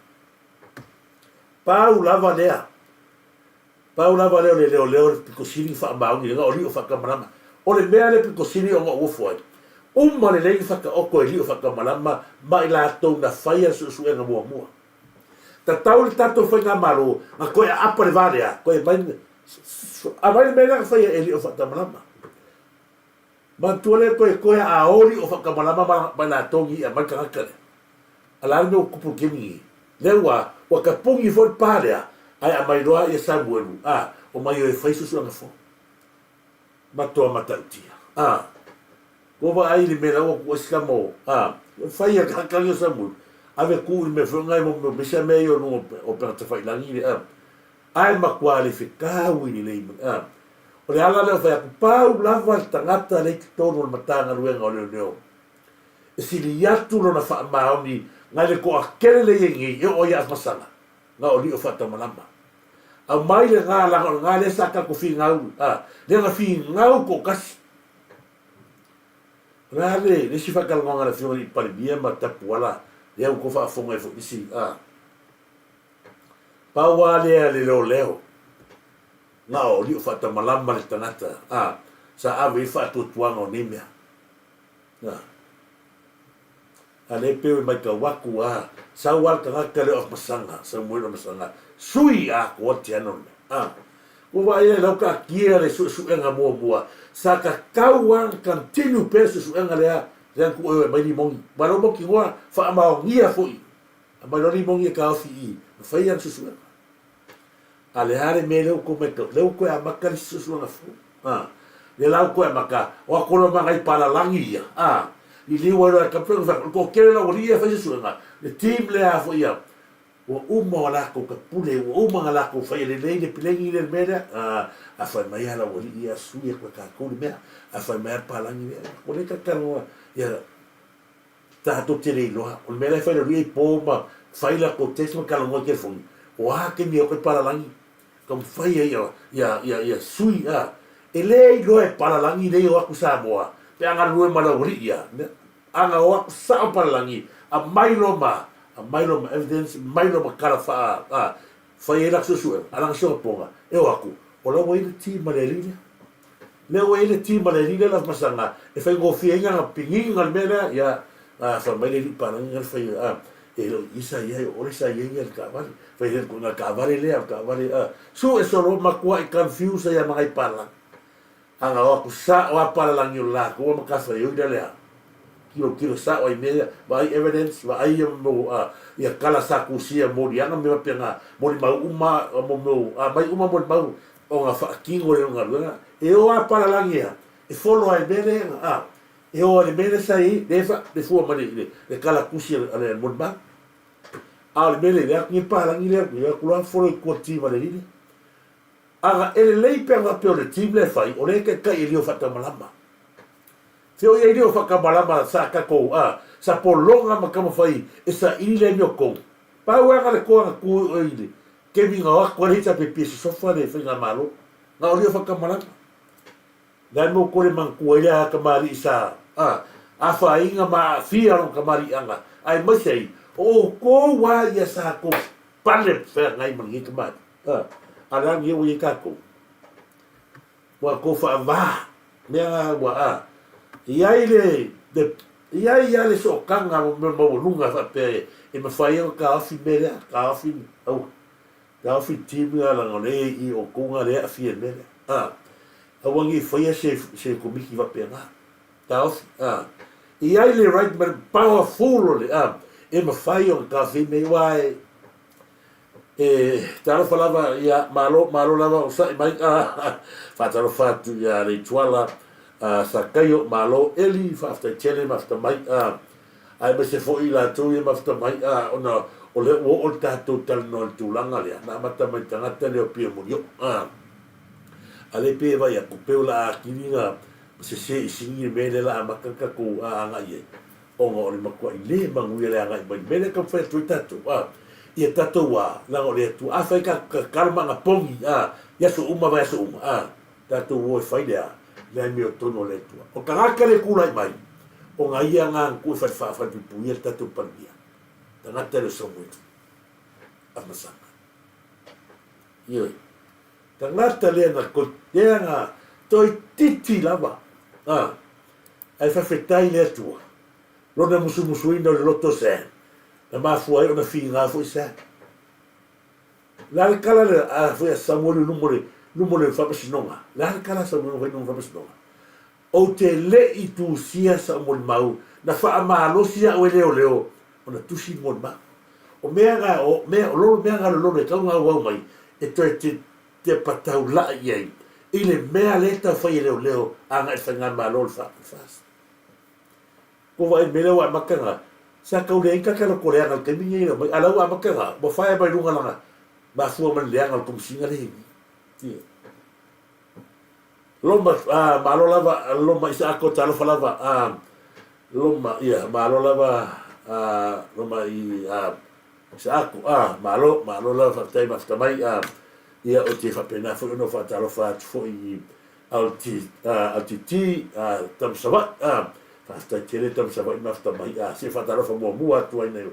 Pau lava lea, pau lava lea o le leoleo le pito sili faamaoni lena o lio faatamalama. O le mea lea pito sili ona ou ofo ai, uma lelei ona faataoto e lio faatamalama ma i latou na faia le suesuega muamua. Tatau le tatou faigamalo na toe aapa le va lea, toe aumai Aumai le mea lea na faia e Lio Faatamalama. Manatua lea toe toe aao Lio Faatamalama ma, ma latou ni aumai le tagata lea. A la le mea ua tupu i le taimi nei. Lea ua, ua tapuni foi le pa lea, ae aumai loa ia Samuelu, a, omai o e fai suesuega fou. Matua matautia. A, ua vaai i le mea la ua tuu ai si tama o, a, fai e le tagata lea o Samuelu, ave tuu i le mea foi lena mo mea o mea ia o luga o upega tafailagi le, a, Ae matua le fetaui lelei mai. A. O le ala lea o fai atu, pau lava le tagata lea i totonu o le Matagaluega o Leoleo e sili atu lona faamaoni nai le toatele lea i ai nei e oo ai ia Afamasaga, na o lio faatamalama. Aumai lena leaga o lena lea sa tatou finau, a, lea na finau toatasi. O le a le, le isi faatalanoaga a le Afioga i le Palemia ma Tapuala lea ua tou faafofoga ai foi i le isi, a. Pau lava lea le leoleo, na o lio faatamalama le tagata, a, sa ave i ai le faatuatuaga o nei mea. A, a lea e pei e matau atu, a, sau lava le tagata lea o Afamasaga, Samuel Afamasaga, sui atoa le channel lea. A, ua vaai ai lau taatia le suesuega muamua, sa tatau lava ona continue pea le suesuega lea, lea na tuu ai e aumai limoni. Ma lou mautinoa, faamaonia foi Aumai loa limoni e taofi i i, ma fai ana suesuega. A le a le mea lea ua tou matau, lea ua toe amata le isi suesuega fou. A, lea la ua toe amata, o atu loa ma nai palalagi ia, a, liliu ai loa e tapu, o le toatele o le aualii ia e fai suesuega, le team lea a foi ia, ua uma o latou tapule, ua uma ona latou faia lelei le peleni lea i le mea lea, a, a fai mai lava le aualii ia, sui atu e tatou le mea, a fai mai lava le palagi lea, o lea ta te talanoa, ia, Tatou te le iloa. O le mea la e fai le alii po ma fai latou text ma talanoa i telefoni, o a taimi e oo ai palalagi, taumafai ai ia, ia, ia, ia sui, a. E le iloa e palalagi lea e o atu i Samoa pe a galulue ma le aualii ia. A na o atu sao palalagi, aumai loa ma, aumai loa ma evidence, aumai loa ma tala faa, a, fai ai latou suesuega, a laga siopoga, e o atu, o la ua i ai le team a le alii lea. Lea ua i ai le team a le alii lea Lafamasaga e faigofie ai na piniga le mea lea, ia, a fai mai le alii palagi na le fai, a, e le o i i sa i ai, o ole sa i ai le taavale. Fai le na taavale lea, o taavale, a, sue solo matuai confuse ai ma nai palagi. A na o atu sao a palalagi o latou a matafaioi lea lea. Tilotilo sao ai mea ia, vaai evidence, vaai ia mo, a, ia tala sa tusia moliaga ma mea faapena, molimau uma, mo mea, aumai uma molimau ona faatino lea o le galuega, e o lava palalagi a, e follow lava i le mea lea, a, e o lava i le mea lea sa i ai, lea e fa, le fua mai le, le tala tusi a le molimau. A o le mea lea, le atu nei palagi lea, le atu loa follow i tua team a le alii lea. A e lelei pe ana faapea o le team lea e fai, o lea e taitai e lio faatamalama. Fe o i ai lio faatamalama sa tatou, a, sa pologa ma taumafai e saili le amiotonu. Pau lava na le toa na tu i le taimi na o atu ai le HRPP e sosofa le faigamalo, na o lio faatamalama. Le a le mea ua toe le manatua ai le a tamalii sa, a, afaina ma aafia lona tamaliiaga, aemaise ai, o outou a ia sa tou pale feagai ma lenei tamalii, a, a le a lenei ua i ai tatou? Ua tou faava mea na ua, a, i ai le, le, i ai a le sootaga ma mea maualuga faapea e mafai ai ona taofi mea lea, taofi, aua. Taofi le team lena leaga o lea e i i outou na lea e aafia i le mea lea. A, aua ne i faia se, se komiti faapena. Taofi, a. E i ai le right ma le powerful o le, a, e mafai ona taofi ai mea ia, aua e, E talofa lava, ia, malo, malo lava o sa'i mai, a, faatalofa atu ia Leituala, a, Sakaio, malo, Eli, faafetai tele mafta mai, a, aemaise foi i latou ia mafta mai, a, ona o lea ua oo le tatou talanoa i le tulaga lea, na amata mai i le tagata lea o Pia Mulio, a, a lea pei e vaai atu, pei o le a atili na sese i sini le mea lea la amata le tatou agai ai. ona o le matuai le manuia le agai mai i le mea lea e taumafai atu ai tatou, a, ia tatou a, leaga o le Atua, afai tatou tatalo ma anapogi, a, i aso uma vaiaso uma, a, tatou o e fai le a, le amiotonu a le Atua. O tagata le tulai mai, ona ia na na tuu e falepuipuia le tatou Palemia, tagata le o Samueli Afamasaga. Ioe. Tagata lea na toi, lea na toeitiiti lava, a, Ae faafetai i le Atua, Lona musumusuina o le loto o Sam, na mafua ai ona figa foi Sam. O le a le tala le a foi a Samueli i luma o le, luma o le faamasinoga? O le a le tala a Samueli na fai i luma o le faamasinoga? Ou te le i tusia sau molimau, na faamalosi au e leoleo ona tusi le molimau. O mea na, o mea, o lolo mea na lololo e tatau ona auau mai e toe te, tepa taulai i ai i le mea lea e tau fai e leoleo agai i le faigamalo o le FAST. Ua vaai i le mea lea ua amata na, sa tau leai ni tata loto leaga i le taimi lenei e aumai, a o la ua amata na, ua fire mai luga lana mafua mai le leaga o le Komesina lea e i ai. Loma, ah, malo lava, Loma Isaako, talofa lava, ah, Loma, ia, malo lava, ah, Loma i, ah, Isaako, ah, malo, malo lava, faafetai mafata mai, ah, ia, ou te faapena foi ona ou faatalofa atu foi i LT, ah, LTT, ah, tama Savaii, ah, faafetai tele tama Savaii mafata mai, ah, se faatalofa muamua atu ai nei,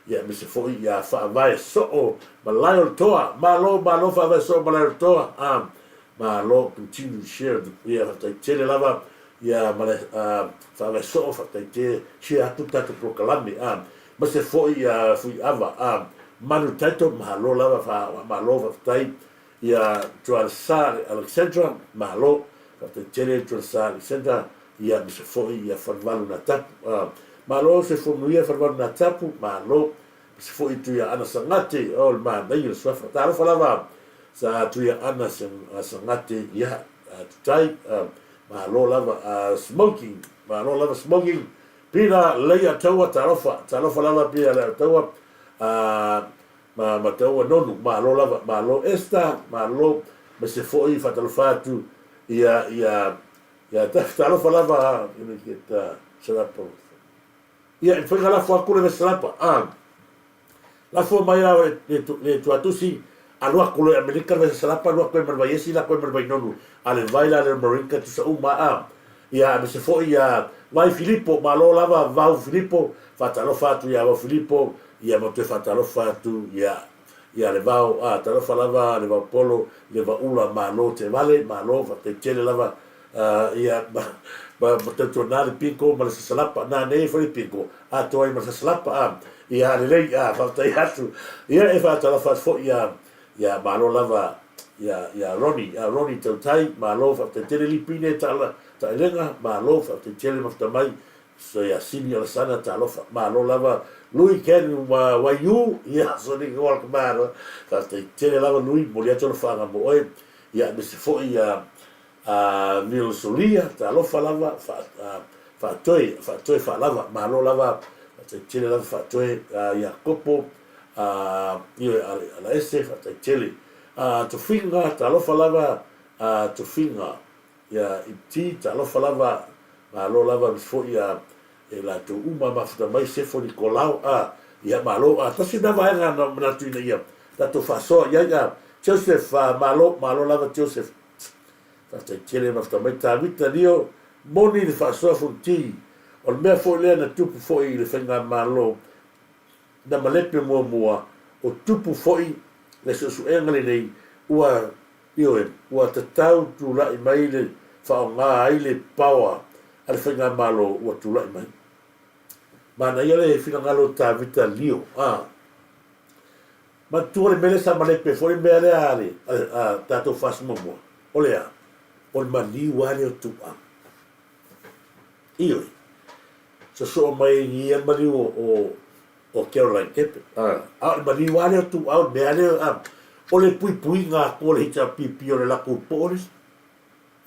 ia, aemaise foi ia Faavae Soo Malae o le Toa, malo, malo Faavae Soo Malae o le Toa, ah, Malo continue share the ia faafetai tele lava ia ma le faavae soo faafetai te share atu le tatou polokalame a aemaise foi ia Fuiava a Manu Title malo lava faamalo faafetai ia Tualesa Alexandra malo faafetai tele Tualesa Alexandra ia aemaise foi ia Falevalu Natapu a malo soifua manuia Falevalu Natapu malo Aemaise foi Tuiaana Sagate, oh le manaia o le suafa. Talofa lava sa Tuiaana Sagate, ia, tutai, malo lava Smoking, malo lava Smoking. Pila Leiataua, talofa, talofa lava Pila Leiataua, ma ma taua Nonu, malo lava, malo Esther, malo, aemaise foi faatalofa atu ia, ia, ia, talofa lava, let me get, shut up. Ia, e mafai ona lafo atu le Vesalapa, a. Lafo mai la le, le tuatusi, alu atu loa i Amerika le Vesalapa, alu atu ai ma le Vaiesi, lako ai ma le Vainonu, a le vai la le Marinka tusa uma, a. Ia, aemaise foi ia Vai Filipo, malo lava Vau Filipo, faatalofa atu ia Vau Filipo, ia ma toe faatalofa atu ia, ia le Vao, a, talofa lava le Vaupolo, le Vaula, malo Tevale, malo, faafetai tele lava Ia, ma, ma, ma tautuana le piko ma le sasalapa. Na nei foi le piko, atoa ai ma le sasalapa. A, ia, lelei, a, faafetai atu. Ia, e faatalofa atu foi ia, ia, malo lava, ia, ia Ronnie, ia Ronnie Tautai, malo, faafetai tele Lipine, tala, taelega, malo, faafetai tele mafuta mai. So ia Sini Alasana, talofa, malo lava. Lui Ken Waiu, ia, so ni koa ka malo. Faafetai tele lava Lui, momoli atu alofaga mo oe. Ia, aemaise foi ia, A Neil Solia, talofa lava, faatoe, faatoe faalava, malo lava, faafetai tele lava faatoe, a Iakopo, a ioe Alaese, faafetai tele. A Tofiga, talofa lava, a Tofiga, ia Ipti, talofa lava, malo lava aemaise foi ia e latou uma mafuta mai Sefo Nikolao, a ia malo, a tasi lena vaega na manatu ina ia tatou faasoa i ai, a Joseph, a malo, malo lava Joseph. Faafetai tele mafuta mai Tavita Lio, moni le faasoa Fonoti. O le mea foi lea na tupu foi i le faigamalo na malepe muamua, o tupu foi le suesuega lenei ua, ioe, ua tatau tulai mai le faaaoga ai le power a le faigamalo ua tulai mai. Manaia le finagalo o Tavita Lio, a. Manatua le mea lea sa malepe foi le mea lea a le a tatou FAST muamua, o le a? O le maliu lava lea o Tuuau. Ioe. Sosoo mai ai ia maliu o, o o Caroline Kepe. A o le maliu lava lea o Tuuau, le mea lea, a, o le puipuiga atu o le HRPP o le latou poo le isi.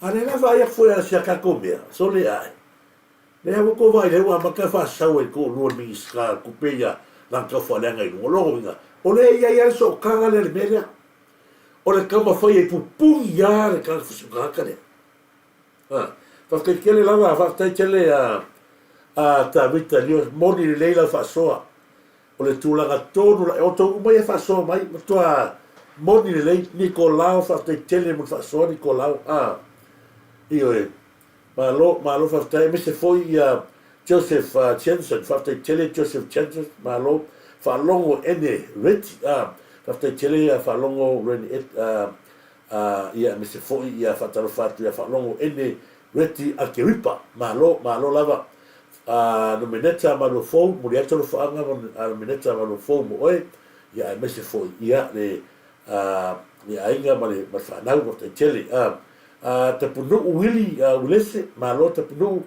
A lea la vaai atu foi a si a tatou mea, sole ae. Lea ua tou vaai lea ua amata faasau ai toalua le Minisita o Tupe ia lana taufaaleaga i luga. O lona uiga, o lea e i ai lava le sootaga lea i le mea lea. O le taumafai e pupuni lava le tagata lea. A, faafetai tele lava, faafetai tele a a Tavita Leo, moni lelei lau faasoa. O le tulaga tonu la, o outou uma ia faasoa mai, matua moni lelei. Nikolao, faafetai tele mo le faasoa Nikolao. A, ioe. Malo, malo faafetai aemaise foi ia Joseph Jensen, faafetai tele Joseph Jensen, malo. Faalogo Ene Reti, a, faafetai tele ia Faalogo Reni, a, a, ia aemaise foi ia faatalofa atu ia Faalogo Ene Reti Akeripa, malo, malo lava. A, Nomeneta Maluafou, momoli atu alofaaga a Nomeneta Maluafou mo oe, ia aemaise foi ia le, a, le aiga ma le, ma le fanau, faafetai tele. A, A Tapunuu Wili Uelese, malo Tapunuu,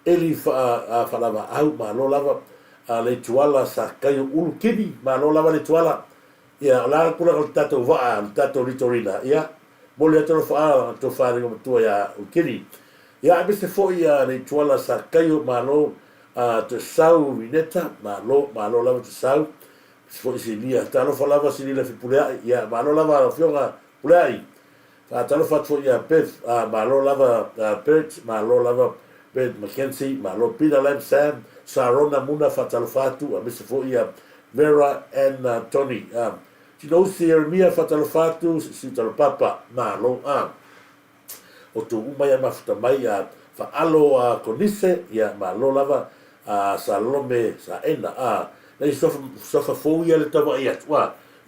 Eli Faalavaau, malo lava, a Leituala Sakaio Ulu Kini, malo lava Leituala. Ia, o le a le tulaga o le tatou vaa, le tatou Litorina, ia, momoli atu alofa a tofa le igoamatua ia Ulu Kini. Ia, aemaise foi ia Leituala Sakaio, malo, a Toesau Vineta, malo, malo lava Toesau, aemaise foi Silia, talofa lava Silila Fepuleai, ia, malo lava lau Afioga Puleai. Faatalofa atu foi ia Bev, malo lava Bert, malo lava Bert McKenzie, malo Peter Lam Sam, Sarona Muna faatalofa atu, aemaise foi ia Vera Ann Tony, Tinousi Jeremia faatalofa atu, Siu Talopapa, malo o tou uma ia mafuta mai, Faalo Konise, ia malo lava Salome Saena, nai suafa fou ia le tau vaai atu,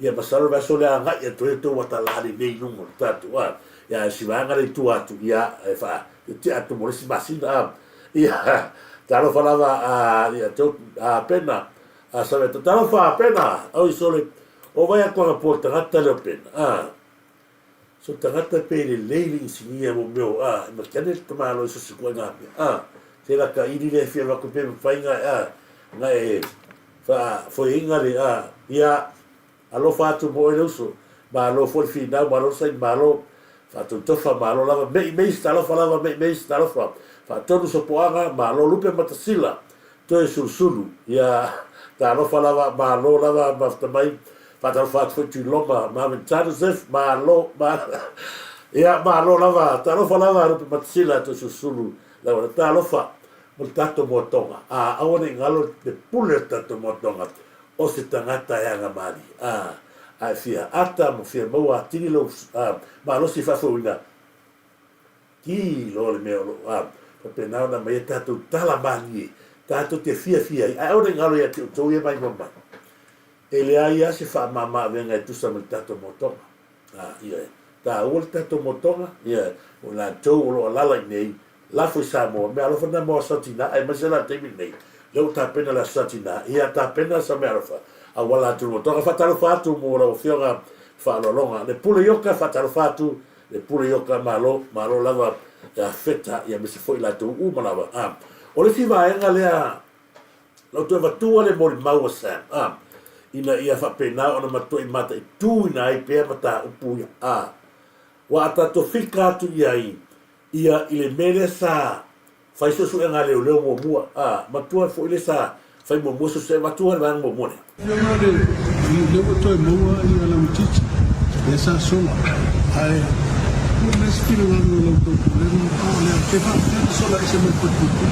Ia masalo le vaiaso lea agai atu ai outou ata la lenei i luga o le tatou a. Ia si vaega lea i tua atu ia e faa tea atu mo le isi masina a. Ia talofa lava a ia tou a Pena a Saveto talofa Pena oi sole o vai atu ana po tagata lea o Pena a. So tagata pe lelei le inisinia mo mea o a e matiane le tamaloa i so se ituaiga mea a. Tela ka ili lea e fia avatu pe mafai na a na e Faafoeina le a, ia, alofa atu mo oe le uso. Malo foi le finau, malo le saini, malo faatoitofa, malo lava mei mei talofa lava mei mei talofa. Faatonu sopoaga, malo lupe matasila, toe sulusulu, ia, talofa lava, malo lava mafuta mai. Faatalofa atu foi Tuiloma, Marvin Joseph, malo, malo, ia, malo lava, talofa lava lupe matasila, toe sulusulu, lava, talofa. Mo le tatou moatoga, ā, aua ne i galo le pule o le tatou moatoga, o se tagata e agamalie, ā, a e fia ata ma fia maua atili lou, ā, malosi faafouina, kī loa le mea o lo o, ā, faapena ona aumai ai tatou tala malie, tatou te fiafia ai, ae aua ne i galo ia te outou ia maimoa mai. E leai lava se faamama-avega e tusa ma le tatou moatoga. Ā, ioe, taua le tatou motoga, ioe, o i latou o lo o alaala i inei, lafo i Samoa, meaalofa lena mo Aso Tina, aemaise la le taimi lenei, lea ua tapena le Aso Tina, ia tapena sa meaalofa, auala atu i le motoga. Faatalofa atu mo lau Afioga faaaloaloga, le Pule Ioka, faatalofa atu le Pule Ioka, malo, malo lava ia Feta, ia aemaise foi i latou uma lava. Ā, o le isi vaega lea, Lau toe avatua le molimau a Sam, a, ina ia faapena ona matuai mataituina ai pea mataupu ia, a, ua a tatou fika atu i ai ia i le mea lea sa fai suesuega a leoleo muamua, a, matua foi lea sa fai muamua suesuega, avatua le vaega muamua lea. Afioga le lea ua toe maua ia lauitiiti lea sa sola ae tuu mai se finagalo i la outou pulega po o le a pe faapefea ona sola ese mai le falepuipui.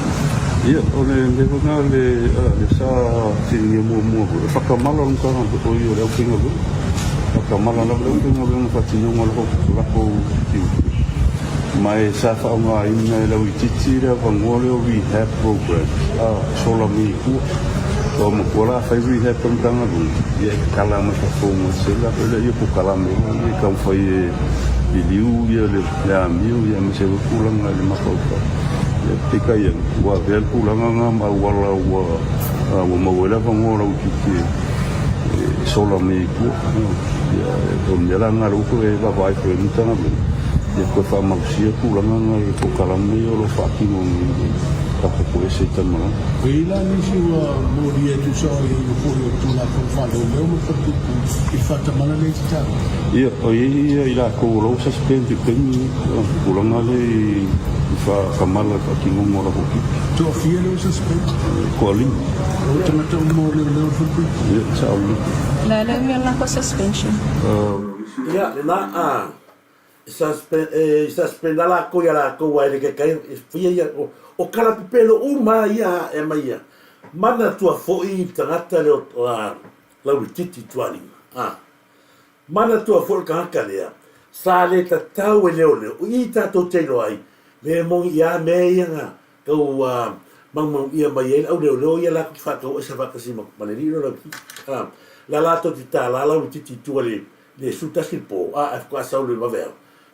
Ia, o le mea foi lena le, le sa fesiligia muamua foi, e whakamala le Matagaluega, o ia o le aufaigaluega. Whakamala lava le aufaigaluega faatinoga o lakou tiute. Ma e sa faaaogaina e lauitiiti le avanoa lea o rehab programs, a, e sola mai i tua. Ua matua la a fai rehab a le Matagaluega, ia e tatala mai fafo ma se la foi lea ia polokalame ia e taumafai e liliu ia le amio ia aemaise foi tulaga i le mafaufau. Ia peitai ane, ua avea le tulaga lena ma auala ua ua maua ai le avanoa lauitiiti e sola mai ai i tua. Ia o le mea la lena lea ua toe vaavaai foi i ai le Matagaluega, ia toe faamalosia tulaga na i polokalame ia o lo o faatino nei. Tatou ese i Tamalani. E i ai la nisi ua molia e tusa o aiaiga foi o le Tulafono Faaleoleo ma le Falepuipui i le faatamala lea i te taua. Ia, o i ai ia i latou o la ua suspend i le taimi lenei, o le tulaga lea i faatamala i le faatinoga o latou tiute. Toafia lea ua suspend? Toalima. O tagata uma o leoleo le Falepuipui? Ia, sao lelei. O le a le umi o le latou suspension? Ia, lena a. E suspend a lakou ia lakou ae le kekai e fia ia o kala pepelo uma ia e aumai ia manatua foi le tagata lea o Lauititi Tualima a manatua foi le tagata lea sa le tatau e leoleo o i tatou te iloa ai le moni ia mea ia na tau maumau ia mai ai le au leoleo ia latou te faatau aisa faatasi ma le alii lea o Lauititi a la latou te tala Lauititi i tua le le 11 le po, a, ae faatoa sau le vaveao.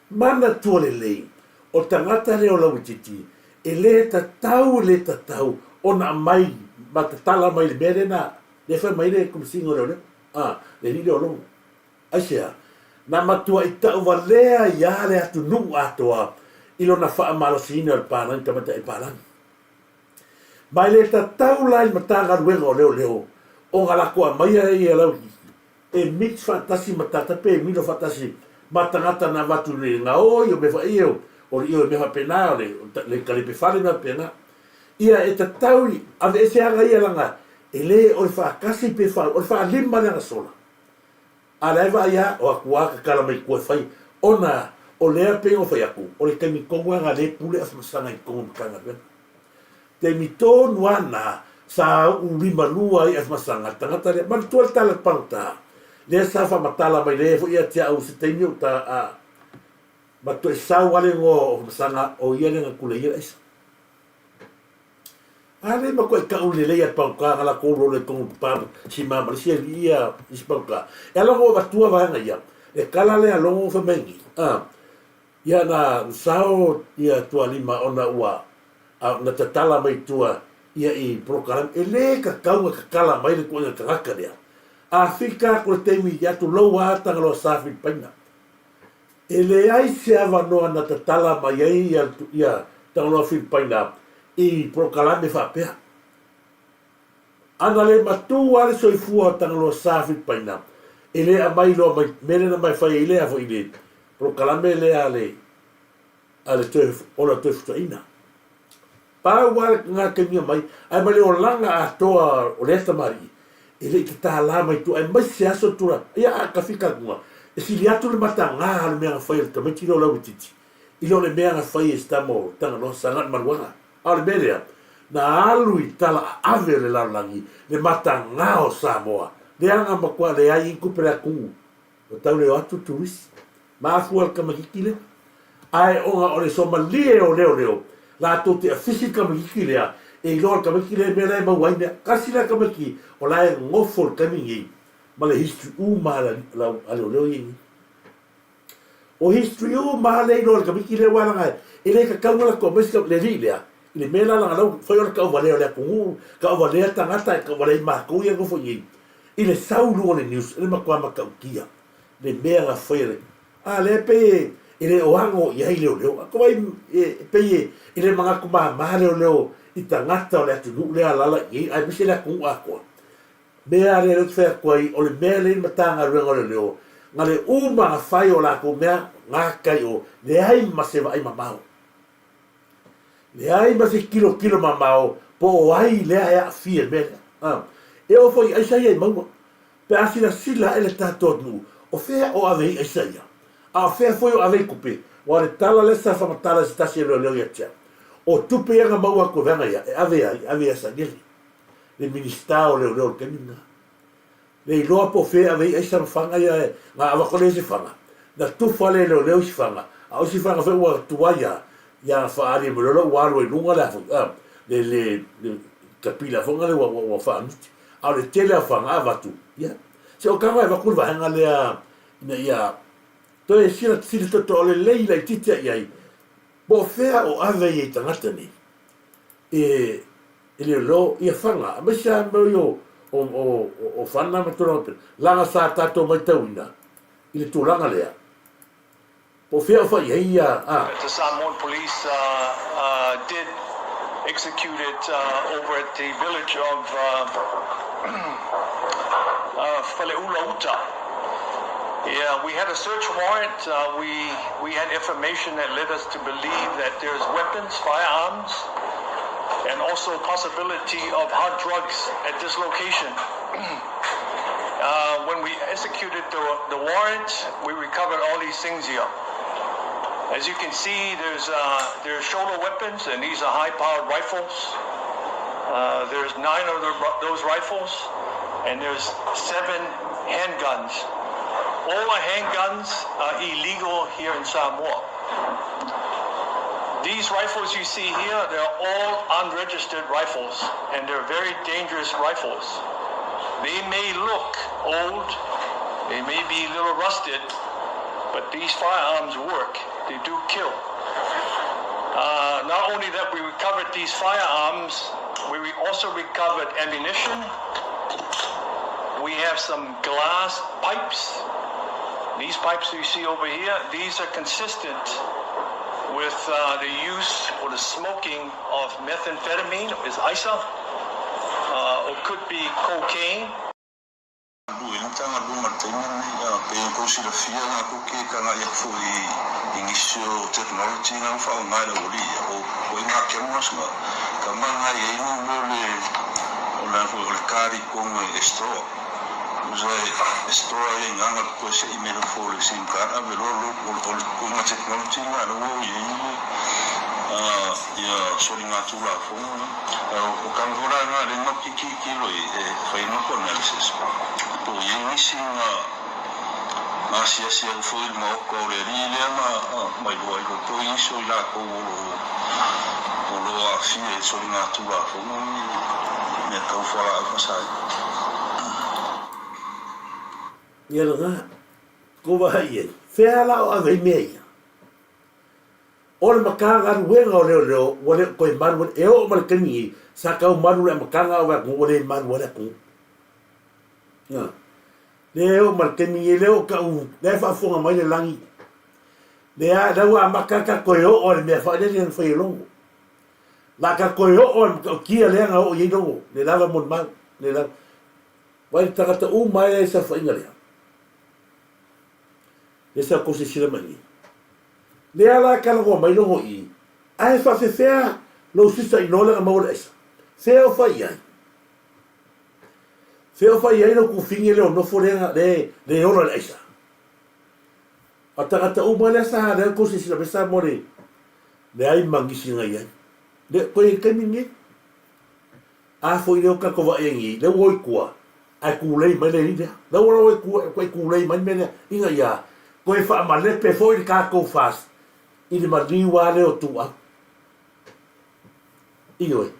Manatua lelei, o tagata lea o Lauitiiti, e le tatau, e le tatau ona aumai ma tatala mai le mea lea na, lea fai mai le Komesina o Leoleo, a, le alii lea o Logo. Aisea? Na matuai tauvalea ai lava le atunuu atoa i lona faamalosiina o le palagi, tamaitai palagi. Ma e le tatau la i le Matagaluega o Leoleo ona latou aumaia ia Lauitiiti e mix faatasi ma tata pe milo faatasi ma tagata na avatu i le gaoi o mea faia o le mea faapena o le kalepe fale mea faapena. Ia e tatau i aveese aga ia laga e le o le faatasi pe fa o le faalima le agasola. A la e vaai a o atu a tatala mai tua e fai ona o lea pei ona fai atu o le taimi tonu a na le pule afamasaga i totonu o Matagaluega. Taimi tonu a na sa uu limalua ai afamasaga tagata lea. Manatua le tala pagota lea sa faamatala mai lea foi ia te au se taimi o ta a ma toe sau a le igoa o afamasaga o ia lea na tuleia le aisa. A lea matuai tau lelei a le pagota na latou lolo i totonu pa sima ma le isi alii ia isi pagota. E ala ona ou avatua vaega ia, le tala lea a Logo fai mai nei, a Ia na sao ia Tualima ona ua na tatala mai tua ia i polokalame. E le tatau na tatala mai le tuuaiga tagata lea. A fika atu le taimi ia tulou a Tagaloa Sa Filipaina. E leai se avanoa na tatala mai ai ia ia Tagaloa Filipaina i polokalame faapea. Ana le matua le soifua o Tagaloa Sa Filipaina, e le aumai loa mai mea lea na mai fai ai lea foi le polokalame lea a le a le toe ola toe futuaina. Pau lava le na taimi mai, ae ma le olaga atoa o lea tamalii, e le i tatala mai tua, aemaise aso tura, ia a tafika atu e sili atu le mataga o le mea na fai e le tamaiti lea o Lauitiiti, i lo le mea na fai e si tama o Tagaloa, Saga Maluaga. A o le mea lea, na alu i tala aave o le lalolagi le mataga o Samoa, lea na matua leai ai tupe le atunuu. Ua tau le o atu turisi. Mafua le tamaititi lea. Ae ona o le somalie o leoleo, latou te afisi le tamaititi lea, e iloa le tamaititi lea mea la e maua ai mea. Tasi la tamaititi o la e nofo i le taimi nei ma le history uma a leoleo ia i nei. O history uma lea e iloa e le tamaititi lea aua leaga e le tatau ona latou aumai se le alii lea i le mea la leaga la ua fai ona tauvalea o le atunuu, tauvalea tagata, tauvalea ai matou ia e nofo i nei. I le sau i luga o le news, e le matua matautia le mea na fai e le, a lea pei e le o ano i ai leoleo. A tou vaai e pei e le manatu mama leoleo i tagata o le atunuu lea alala i ai aemaise le atunuu atoa. Mea lea lea ou te fai atu ai, o le mea lea i le Matagaluega o Leoleo, na le uma na fai o latou mea gakai o, leai ma se vaai mamao. Leai ma se tilotilo mamao po o ai lea e aafia i le mea lea. A, e oo foi i aisa ia i maua. Pe a silasila ae le tatou atunuu, o fea o ave ai aisa ia? A o fea foi o ave ai tupe? Aua o le tala lea sa faamatala e se tasi o leoleo ia te au, o tupe ia na maua atu e vaega ia, e ave ai, e ave ia Sailele, le Minisita o Leoleo i le taimi lena. Le iloa po o fea e ave ai aisa ma fana ia, na avatu lea i se fana, na tufa lea e leoleo isi fana, a o isi fana foi ua tuai lava, ia na faaali mai loa ua alu ai i luga le a foi, a, le, le, le kapila foi lea ua, ua, ua faanuti. A o le tele lava o fana avatu, ia, se o tago e avatu le vaega lea ina ia toe silasila totoa lelei laitiiti i ai, po o fea o ave ai tagata nei. E e leoleo ia fana, aemaise lava mea ia o, o, o, o fana ma tulaga faapena, leaga sa tatou matauina i le tulaga lea, po o fea o fai ai ia, a. The Samoan police did executed uh, over at the village of uh, uh, Faleula Uta. Yeah, we had a search warrant. Uh, we, we had information that led us to believe that there's weapons, firearms, and also possibility of hard drugs at this location. uh, when we executed the, the warrant, we recovered all these things here. As you can see, there's, uh, there's shoulder weapons, and these are high-powered rifles. Uh, there's nine of the, those rifles, and there's seven handguns. All the handguns are illegal here in Samoa. These rifles you see here, they're all unregistered rifles, and they're very dangerous rifles. They may look old, they may be a little rusted, but these firearms work. They do kill. Uh, not only that we recovered these firearms, we also recovered ammunition. We have some glass pipes. These pipes you see over here, these are consistent with uh, the use or the smoking of methamphetamine, is ISA, uh, or could be cocaine. Galulue ai le Matagaluega i le taimi lenei, a pei ona tou silafia latou ke agai atu foi i nisi o technology na ua faaaoga e le aualii ia, o ituaiga cameras na, kama na i ai mo mea o le, o le a foi, o le card i totonu e store. Tusa e store ai i ina na toe sei mai lofo o le sim card ave loa lo, o le ituaiga technology lena lea ua i ai le, ia soligatulafono na. O tala foi la na lea matou te tilotilo i ai e fai ai matou analysis, po o i ai nisi na asiasi atu foi i le maota o le alii lea na mailoa ai loa, po o i ai nisi o i latou o lo o lo o aafia i soligatulafono ni mea tau fualaau faasaina. Ia lena, ko vaai i ai, fea la o ave ai mea ia? O le Matagaluega o Leoleo ua le o toe malu ai, e oo mai le taimi nei, sa tau malu le amataga o le atunuu ua le malu ai le atunuu. Na, lea e oo mai le taimi nei, lea o tau, lea e faafofoga mai le lagi, lea, lea ua amata ta toe oo i le mea foi lele na fai e Logo. La ta toe oo i le matautia lea na oo i ai Logo, le lava mo le mau, le lava. Vai le tagata uma ai le saofaiga lea. Lea sa kou silasila mai nei. Lea la talanoa mai logo i, ae faafefea lou sisa inoa lea na maua le aisa? Fea o fai i ai? Fea o fai i ai lou kufine lea o nofo lea le, le ola le aisa? A tagata uma lea sa lea kou silasila mai sa mo le leai ma nisi na i ai. Le, koe i taimi nei. A foi lea o tatou vaai ai nei, lea ua o i tua, ae tulei mai le alii lea. Lea ua o i tua, e tulei mai le mea lea, ina ia toe faamalepe foi le tatou FAST i le maliu lava lea o Tuuau. Ioe.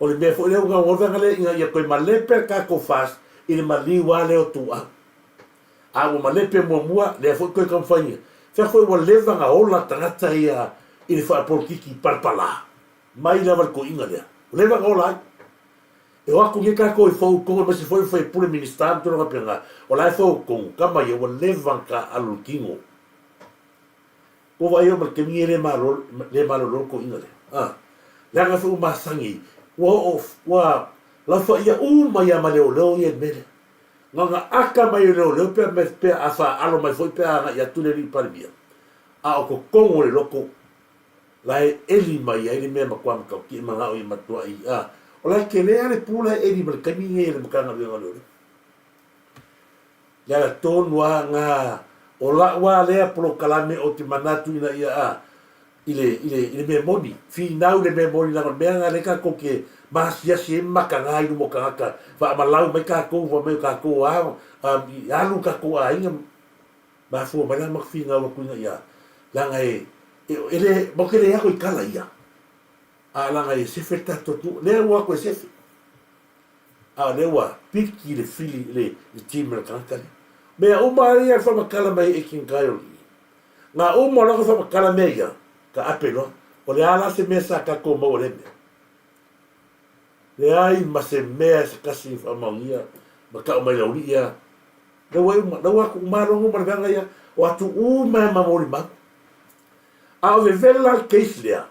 O le mea foi lea ua gagolana lea ina ia toe malepe le tatou FAST i le maliu lava lea o Tuuau. A ua malepe muamua, lea foi toe taumafai. Fea foi ua leva na ola tagata ia i le faapolokiki palapala. Mai lava le toeaina lea. Ua leva ona ola ai. E o atu nei tatou i fou tonu aemaise foi o faipule Minista ma tulaga faapena, o la e fou tonu, tama ia ua leva ona taaalo le tino. Ua vaai ma le taimi e le malo, le malolo le toeaina lea. A, leaga foi ua masani, ua oo, ua laufaia uma ia ma leoleo ia i le mea lea. Na ona ata mai o leoleo pe a, pe a faalo mai foi pe a agai atu le alii Palemia, a o totonu o le loto la e eli mai ai le mea matua matautia e manao ia matuai a o la e tele lava le pu la e eli ma le taimi lenei e le Matagaluega o Leoleo. Le ala tonu lava na o la'u lava lea polokalame ou te manatu ina ia a i le i le i le mea moni, finau i le mea moni leaga o le mea lena lea tatou te maasiasi ai ma mataga i luma o tagata, faamalau mai tatou fai mai o tatou a alu tatou aiga Mafua mai la ma finau atu ina ia, leaga e, e, e le, matou te le ako i tala ia, a leaga e sefe le tatou atunuu, lea ua ako e sefe, a o lea ua piki le fili, le, le team a le tagata lea. Mea uma lava ia e faamatala mai e King Kyle i i. Nga uma o lana faamatala mea ia, ka ape loa. O le a la se mea sa tatou maua i lea mea? Leai ma se mea se tasi i faamaonia ma tau mai laulii ia. Lea ua uma, lea ua atu uma logo ma le vaega ia, o atu uma e ma molimau. A o vevela le case lea.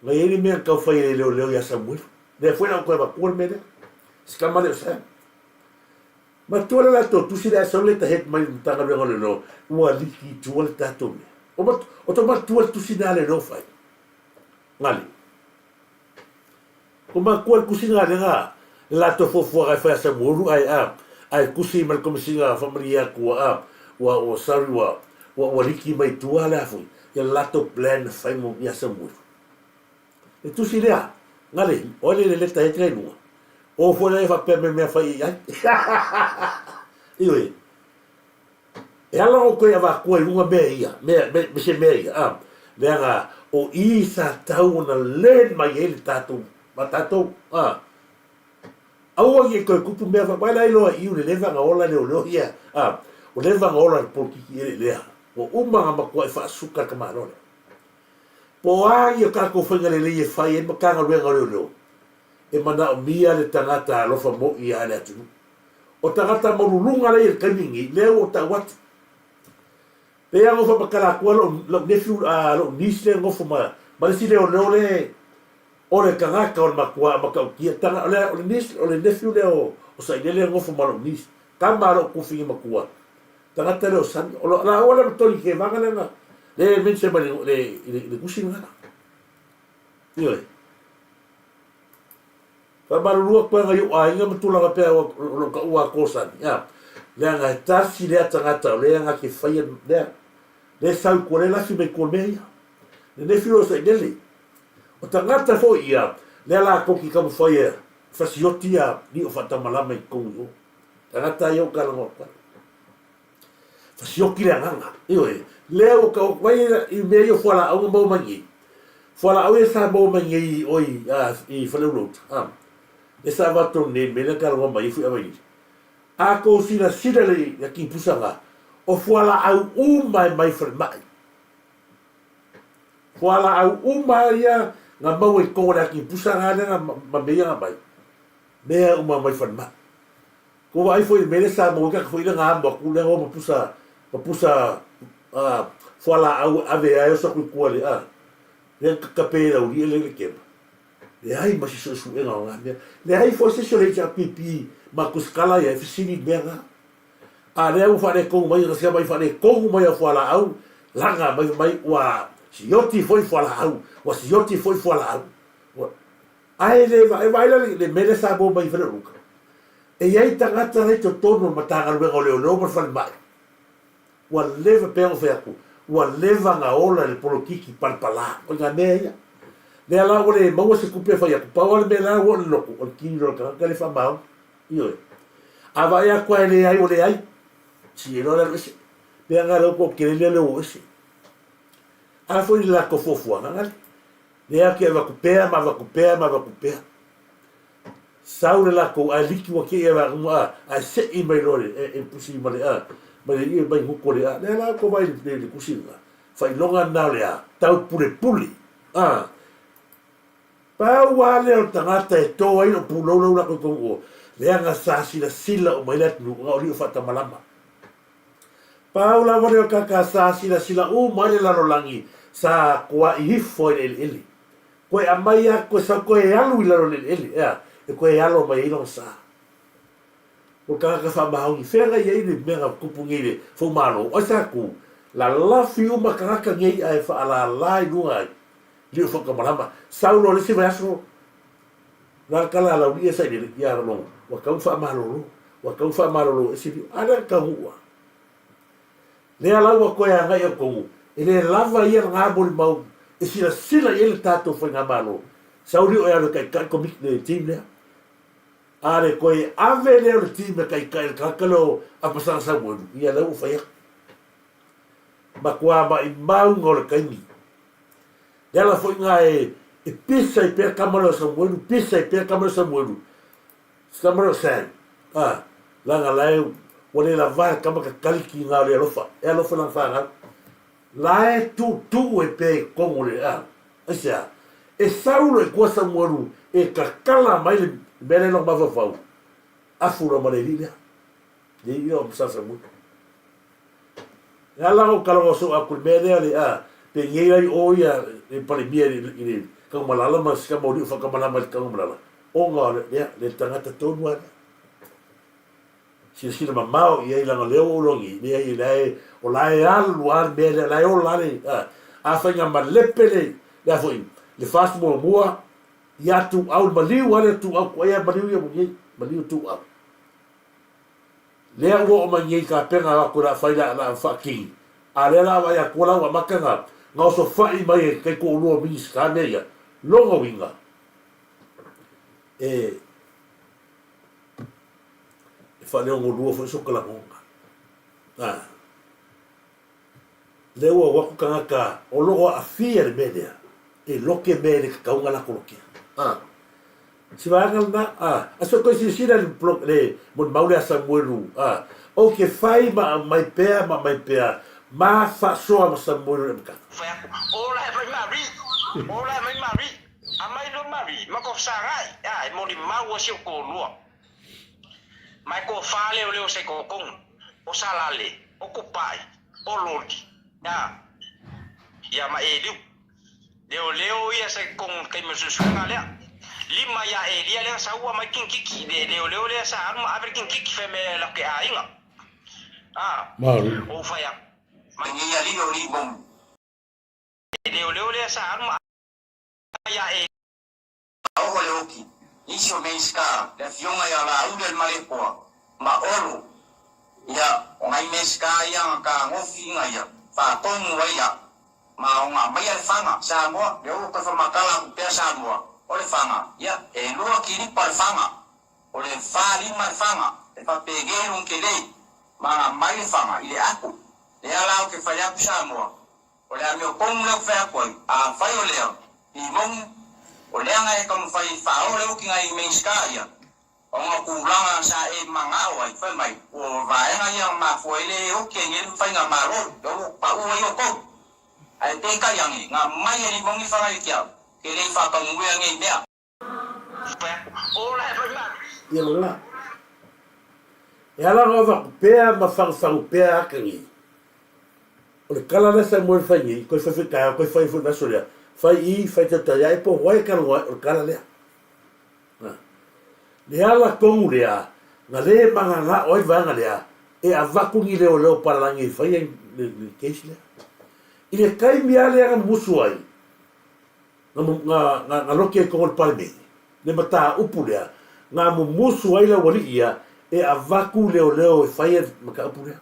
Na i ai le mea na tau fai e le leoleo ia Samuelu. Lea foi la ua toe avatua le mea lea. Si tama lea o Sam. Matua le latou tusi lea sau le tahet mai le Matagaluega o Leoleo ua liki i tua le tatou mea. O, mat, o to matua le tusi na leoleo fai. Ngali. Ko matua le tusi na lea le latou fuafuaga e fai a Samuelu ae a ae tusi mai le Komesina faamalie atu ua a ua ua sorry ua ua ua liki mai tua le a foi ia le latou plan na fai mo ia Samuelu. Le tusi lea, ngale, o ai le leta e tele luga. O foi lea faapea me mea fai i ai. Ioe. E ala o koe avatua i luga mea ia, mea, me, me se mea ia, a, leaga o i sa tau ona learn mai ai le tatou, ma tatou, a. Aua ne i toe tupu mea fa, mai la iloa i u le leva na ola leoleo ia, a, o leva na ola le polokiki ele lea. Ua uma na matuai faasuka le tamaloa lea. Po o a ia tatou faiga lelei e fai ai Matagaluega o Leoleo, e manaomia le tagata alofa moʻi a le atunuu. O tagata maululuga la ia i le taimi lenei, lea ua ou tau atu. Pei lava ona ou faamatala atua lou, lou nephew, a, lou niece lea e nofo ma, ma le isi leoleo le, o le tagata o le matua matautia, taga, o le, o le niece, o le nephew lea o, o Sailele e nofo ma lou niece, tama a lou tuafafine matua. Tagata lea o Sami, o laua lea ma Tony Kevaga lea na, lea e mention mai le, le, le, le tusi lena. Ioe. Faamalulu atu ai nai ou aiga ma tulaga pea o lou taua a Kosani, a, leaga e tasi lea tagata o lea na te faia lea, lea sau i tua, lea lafi mai tua mea ia. Lenei filo o Sailele. O tagata foi ia, lea latou te taumafai e fasioti ia lio faatamalama i totonu i o. Tagata ia o talanoa atu ai. Fasioki le agaga. Ioe. Lea ua tau atu ai i mea ia o fualaau na maua mai nei. Fualaau ia sa maua mai nei i o i, a, i Faleula-uta. A. Lea sa avatu nei mea lea na talanoa mai ai foi Availili. A tou silasila i le tipusa na, o fualaau uma e mai falemai. Fualaau uma ia na maua i totonu o le atipusa na lea na ma mea ia na aumai. Mea uma mai falemai. Ua vaai foi i le mea lea sa maua ai tagata foi lea na amo atu lea na o ma pusa ma pusa fualaau e ave ai oso atu i tua le a lea na tatape e Laulia le le kema. Leai ma se suesuega o na mea. Leai foi se isi o le HRPP ma kusikala ia e fesili i le mea na. A lea ua faaletonu mai na sia mai faaletonu mai au fualaau laga mai mai ua sioti foi fualaau ua sioti foi fualaau. Ua Ae le vaai vaai la le mea lea sa maua mai i Faleuluka. E i ai tagata la i totonu o le Matagaluega o Leoleo ma le Falemai, ua leva, pei ona ou fai atu, ua leva na ola i le polokiki palapala. O nai mea ia. Lea la ua le maua se tupe e fai atu, pau lava le mea la ua oo i le lotu, o le kili loa o le tagata lea e faamaoni. Ioe. A vaai atu lava e leai ua leai, sii loa le alu ese. Pei lava na lau toatele lea le o ese. A foi le latou fuafuaga, gale. Lea ke avatu pea ma avatu pea ma avatu pea. Sau le latou ae liki ua kei ava uma a ae se'i mai loa le e pusi ma le a mai le ie mai gutu le a. Lea la ko vai le le kusi la. Faailoga na o le a tau pulepule. A pau a lea o le tagata e to ai lou pulou lau latou i o leaga sa silasila uma ai le atunuu na o lio faatamalama. Pau lava lea o le tagata sa silasila uma ai le lalolagi sa koa'i ifo ai le eleele. Koe aumai a koe sau koe alu i lalo o le eleele, ea, e koe alo mai ai lona sa. O le tagata faamaoni, feagai ai le mea na tupu nei i le foumalo, o ai sa tu? Lalafi uma tagata nei ae faalala i luga ai, lio faatamalama. Sau loa le isi vaiaso, na le tala a Laulii e sailele ia Logo, ua tau faamalolo, ua tau faamalolo ese lio. A lea taunuu a. Lea la ua toe agai outou, e le lava ia lena molimau e silasila i ai le tatou faigamalo, sau lio e alu e taitai komiti le team lea. A le toe ave lea o le team e taitai i le tagata lea o Apasaga Samuelu, ia lea ua fai atu. Matua maimauga o le taimi. Le ala foi lena e e pisa ai pea tama lea o Samuelu, pisa ai pea tama lea o Samuelu, tama lea o Sam, a, leaga la e ua le lava le tama tatali ki ngā o le alofa, e alofa lana whanau. La e tuutuu ai pea i totonu o le, a, aisea, e sau loa i tua Samuelu e tatala mai le mea lea i lona mafaufau, afu loa ma le alii lea, le alii lea o Sa Samuelu. E ala ona ou talanoa soo atu i le mea lea le a, penei ai o ia le Palemia i le, i le. Tagumalala ma si tama o liu whakamalama i le Tagumalala, ona o le, le tagata tonu a lea. Silasila mamao i ai leaga o lea ua ou logi, leai o la e, o la e alu lava le mea lea, o la e ola lava le, a, afai na malepe le, le a foi, le FAST muamua, ia Tuuau, le maliu lava lea Tuuau, tuai lava maliu ia nei, maliu Tuuau. Lea ua oo mai nei i tapena atu o le a fai, le a faatini, a lea o le a vaai atu la ua amata na, na osofai mai e taitoalua o Minisita mea ia, lona uiga, e, E faaleogolua foi sota lagona. A. Lea ua o atu tagata o lo o aafia i le mea lea, e loke mea e le tatau ona latou lokea. A. Si vaega lena, a, a se toe silasila i le, le molimau lea a Samuelu, a, ou te fai ma aumai pea ma aumai pea, ma faasoa ma Samuelu i le amataga. Fai atu, Ola e mai Mari! Ola e mai Mari! Amai lo Mari, ma ko fesagai, a, e molimau ai si ou toalua. Mai ko faleoleo se kokong, o Salale, o Kupai, o Loli, a, ia ma Eliu. Leoleo ia se kong taimi o suesuega lea. Lima ia Elia lea saua mai kingkiki, le leoleo lea sa alu ma ave le kingkiki fai me la ke aiga. A, Malu. o fai aku. Mai nei alii o li mong. Leoleo lea sa alu ma ia Elia. Aoga le oki, nisi o Minisita, le afioga ia Laauli Malepoa ma Olo, ia, o nai Minisita ia na tagofi ina ia faatonu ai ia, ma o na aumaia le faga, Samoa, lea ua toe faamatala atu pea Samoa, o le faga, ia, e lua kilipa le faga, o le fa lima le faga, e faapegei lona tele, ma na aumai le faga i le ato, lea la ou te fai atu Samoa, O le amiotonu lea ou fai atu ai, afai o lea, i moni, o leaga e taumafai e faaoo le okiga i Minisita ia, ona o tulaga sa e manao ai, fai mai, o vaega ia na mafua ai le oki ai nei le faigamalo, lea ua pau ai outou. Ae peitai ane, na mai e Limoni Fagaitia, ke le i faataunue nei mea. Ia lena. E ala ona avatu pea ma fagufagu pea ake nei. O le kala lea sa moe fai nei, koe fai foi taeao, koe fai foi le aso lea, fai i, fai tautai ai, po o ai e kaloa ai, o le kala lea. Le ala tonu lea, na le magagao ai le vaega lea, e avatu ni leoleo palalagi e fai ai le case lea. I le taimi lava lea na musu ai, na loki ai tonu o le Palemene, le mataupu lea, na mumusu ai le aualii ia e avatu leoleo e fai le mataupu lea.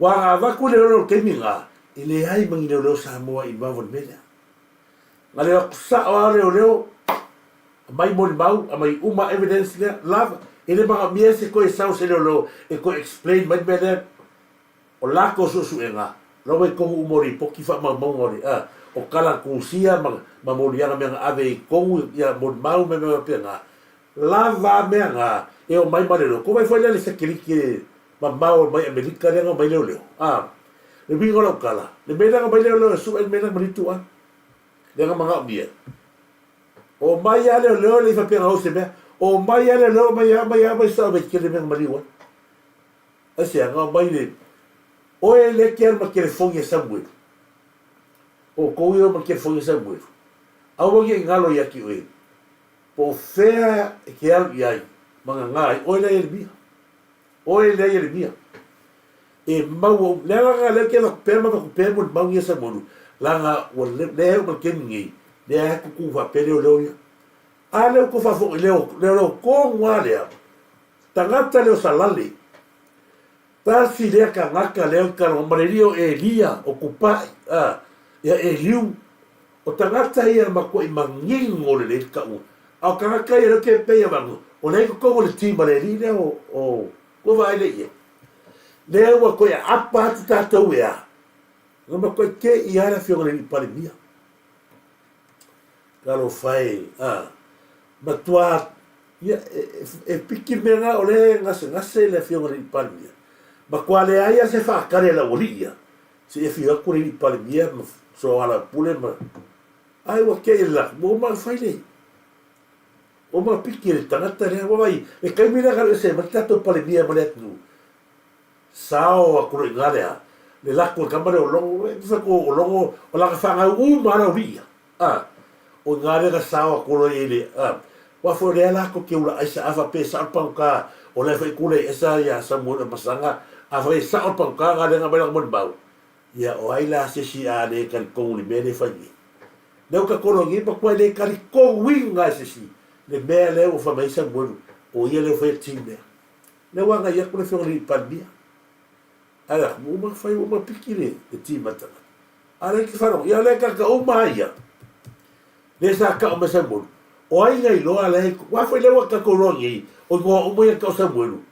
Ua na avatu leoleo i le taimi lena, e leai ma ni leoleo Samoa involve i le mea lea. Na leo atu sao lava leoleo, aumai molimau, aumai uma evidence lea, lava, e le manaomia se toe sau se leoleo e toe explain mai le mea lea. O latou suesuega, la ua i tonu uma o lipoti faamaumauga o le a, o tala tusia ma ma moliaga mea na ave i tonu ia molimau ma mea faapena, lava a mea na e omai ma leoleo. Kou vaai foi lea i le sekeliti mamao mai Amerika lea na omai leoleo, a. Le uiga o lau tala, le mea lea na omai leoleo e sue le mea lea na malitu a, lea na manaomia. Omai a leoleo e le i faapea na o se mea, omai a leoleo omai a omai a omai sao mai tele mea na maliu ai. Aisea, na aumai le, Oe lea e te alu ma telefoni a Samuelu. Outou ia ma telefoni a Samuelu. Aua ne i galo ia te oe, po o fea e te alu i ai ma gagā ai, oe lea Ieremia. Oe lea Ieremia. E maua uma. Le ala lena lea ou te avatu pea ma avatu pea molimau nei a Samuelu, leaga ua lea e oo mai le taimi nei, lea e tutu faapea leoleo ia. A lea ua tou faafofoga i leoleo tonu lava lea, Tagata lea o Salale, tasi lea tagata lea o talanoa ma le alii o Elia, o Kupa'i, a, ia Eliu, o tagata ia e matuai manino lelei le tauga. A o tagata ia lea ou te pei e avatu, o lea e i totonu o le team a le alii lea o, o, ua vaai lea i ai. Lea ua toe aapa atu tatou ea, na matuai te i lava le afioga i le alii Palemia. Talofa e, a, matua Ia, e piki le mea lena, o lea e gasegase le Afioga i le Alii Palemia. Matua leai lava se faatali a le aualii ia, se i afio atu le Alii Palemia ma soalaupule ma... Ai ua tea i le laki, ua uma ona fai le... Ua uma ona piki e le tagata lea. Ua vaai, le taimi lea na alu ese ai ma le tatou Palemia ma le atunuu, sao atu loa i ina lea, le lako o le tama lea o Logo, e fai atu o Logo, o lana fanau uma lava le aualii ia. A, o i ina lea na sao atu loa i le, a, aua foi o lea latou te ula aisa, a faapea e sao le pagota, o la e foi e tulai esa ia Samuelu Amasaga, a faapea e sao le pagota lena lea na aumai lana molimau, ia o ai la se isi a le talitonu i le mea lea e fai nei? Lea ua tatou iloa nei, matua le talitonuina e se isi le mea lea ua fai mai ai Samuelu, o ia lea ua faia le team lea. Lea ua agai atu le Afioga i le Palemia. Ae lak, ua uma ona fai, ua uma ona piki le team a le tagata. A o lea e te faalogo, ia o lea e tagata uma lava ia, lea sa tau mai Samuelu, o ai na iloa lea e, aua foi lea ua tatou iloa nei, o igoa uma ia na tau Samuelu,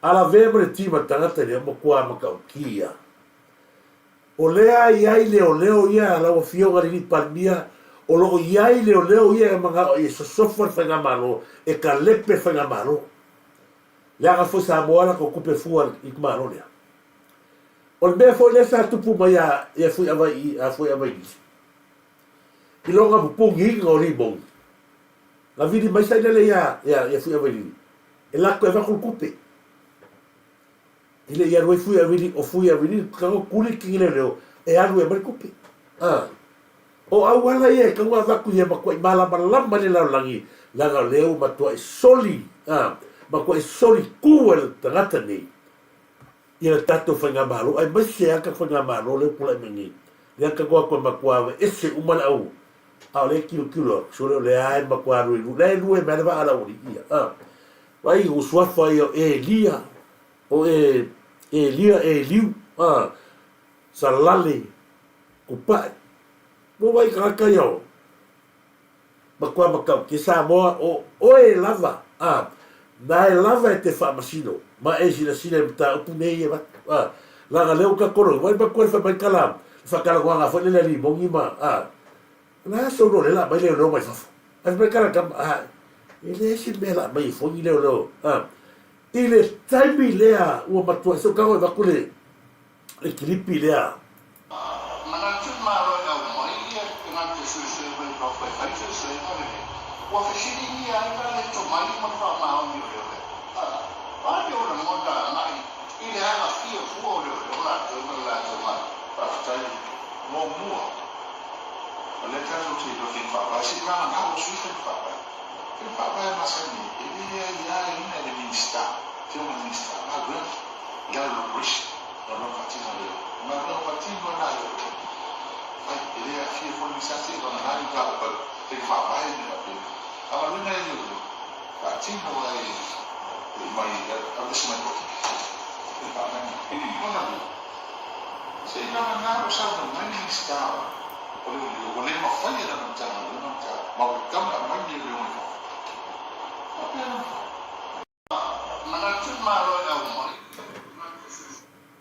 a lavea ma le team a le tagata lea, matua matautia. O lea e i ai leoleo ia a lau Afioga i le Alii Palemia, o lo o i ai leoleo ia e manao e sosofa le Faigamalo, e kalepe le Faigamalo. Leaga foi Samoa latou tupe fua i le Malo lea. O le mea foi lea sa tupu mai ia ia Fuiavaii a Fuiavailili i lona pupugiina o Limoni, na vili mai sailele ia ia Fuiavailili e latou e avatu le tupe. E le i alu ai Fuiavailili, o Fuiavailili tago tuli le kini leoleo e alu e aumai le tupe. A. O auala ia e tatau ona avatu ia matuai malamalama ai le lalolagi leaga o lea ua matuai soli, a, matuai soli tu e le tagata nei ia le tatou faigamalo aemaise lava le tatou faigamalo lea ua tulai mai nei, lea na tatou o atu e matua aveese uma le au, a o lea e tilotilo atu, sole o lea lava e matua alu i lea e lue mai lava le vaa a le aualii ia, a. Vaai o suafa ia o Elia, o e, Elia, Eliu, a, Salale, Kupae. Ua vaai tagata ia o matua matautia Samoa o oe lava a nae lava e te faamasino ma e silasila i mataupu nei e avatu a laga lea ua tatou logo ai matua le fai mai tala le faatalanoaga foi lele a Limoni ma a la sou loa lea la aumai leoleo mai fafo ae fai mai tala tama a e leai se mea la aumai e foi ni leoleo a i le taimi lea ua matua se ua tago e avatu le le kilipi lea. Manatu le Malo e aumai ia tagata suesue mai fafo e fai suesuega lenei, ua fesiligia ai la le tomai ma le faamaoni o leoleo. O a le ona mona agai i le agafia fua o leoleo latou ma le latou Malo? Faafetai. Muamua, o lea tatou te iloa faiga faavae, se i vagana ua sui faiga faavae. Faiga faavae masani e le aiaina e le Minisita, Afioga i le Minisita o Galuega. I lalo o le operation, galuega faatino a leoleo. O galuega faatino lena a leoleo. Fai, e le aafia foi le Minisita se i vagana ni mataupu faiga faavae mea faapena. A o galuega ia a leoleo, faatino lava e mai aveese mai fafo. Faiga faavae lena. Lona lua, se i vagana ua saunoa mai le Minisita o Leoleo ua le mafai e lana Matagaluega mataupu ma ua tatau ona aumai leoleo mai fafo. Faapea lona fai.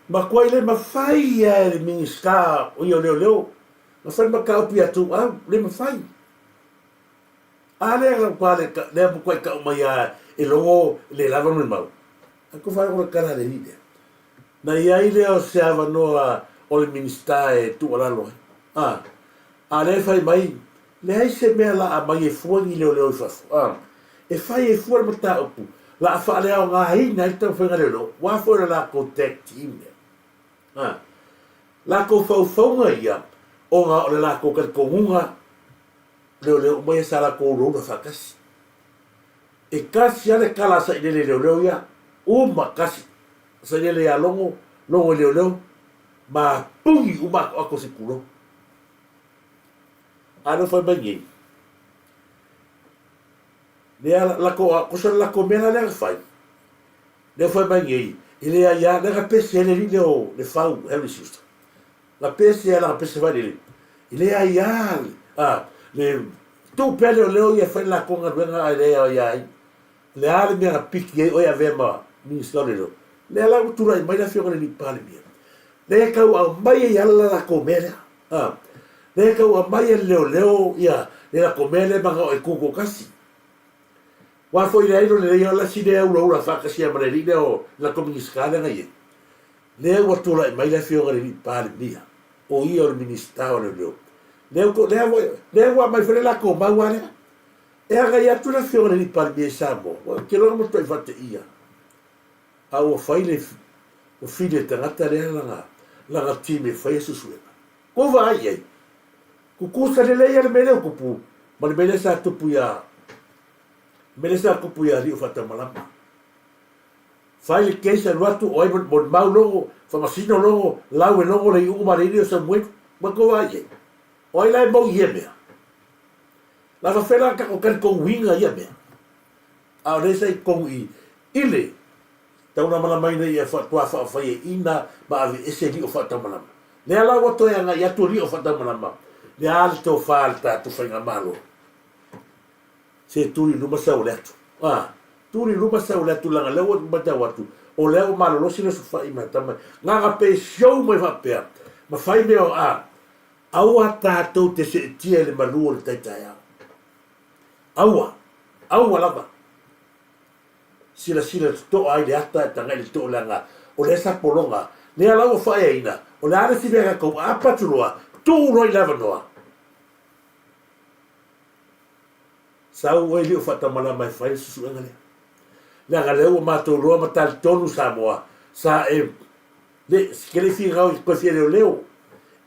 Matua le mafai ia e le Minisita o ia o Leoleo na fai le mataupu ia Tuuau, le mafai. A lea na matua le lea matuai tau mai a e logo le lava ma le mau. Ae kou faalogo le tala a le alii lea. Na i ai lea o se avanoa o le Minisita e tuualalo ai. A, a lea e fai mai, leai se mea la a mai e fua ni leoleo i fafo. A, e fai e fua le mataupu, la a faaleaogaina ai le taumafaiga leoleo, aua foi o le latou tag team lea. A, latou faufauga ia, ona o le latou talitonuga leoleo uma ia sa latou ulaula faatasi. E tasi lava le tala a Sailele i leoleo ia, uma tasi. Sailele ia Logo, Logo i leoleo, ma puni uma atoato se tulou. A lea ua fai mai nei, lea lako, kosa le lako mea la lea na fai, lea ua fai mai nei, e leai lava, lea na pese ai le alii lea o Lefau Henry Schuster. Na pese lava, na pese foi le, e leai lava, a, le tuu pea leoleo ia e fai le latou galuega ae leai ai. Le a le mea na piki ai oe avea ma Minista o Leoleo? Lea la ua tulai mai le afioga i le alii Palemia, lea e tau aumai ai lava le latou mea lea. A, lea e tau aumai e le leoleo ia le latou mea lea e manao e tutoatasi. Aua foi leai lo lelei o le isi lea ulaula faatasi ai ma le alii lea o le latou Minisita lea na i ai. Lea ua tulai mai le afioga i le alii Palemia, o ia o le Minisita o Leoleo. Lea ua, lea ua, lea ua aumai foi le latou mau lava lea. E agai atu le Afioga i le Alii Palemia i Samoa, ua ou te iloa na matuai faateia, a ua fai le ua fili e le tagata lea lana, lana team e faia suesuega. Ua vaai i ai. Tutusa lelei a le mea lea ua tupu ma le mea lea sa tupu ia le mea lea sa tupu ia Alii o Faatamalama. Fai le case alu atu o ai molimau logo, faamasino logo, lau e logo le iuga ma le ili o Samuelu. Ua tou vaai i ai? O ai la e mau i ia mea? La faafefea la tatou talitonuina ia mea? A o lea sa i totonu i i le taulamalamaina ia faatoa faafaiaina ma aveese lio faataumalama. Lea la ua toe agai atu lio faataumalama, le a le tofa a le tatou faigamalo? Se tuli i luma sau le atu. A, tuli i luma sau le atu leaga lea ua matau atu, o lea ua malolosi le osofai ma tama gaga pe show mai faapea ma fai mea o a, aua tatou te seetia i le malu o le tai taeao. Aua, aua lava. Silasila totoa ai le ata e tagai i le too leaga o lea sa pologa, lea la ua faaeaina, o le a le isi mea tatou aapa atu loa, tuu loa i le avanoa. Sau oe lio faatamalama e fai le susuega lea. Leaga lea ua matou loa ma talitonu Samoa, sa e le, ke le finau i koe fia leoleo.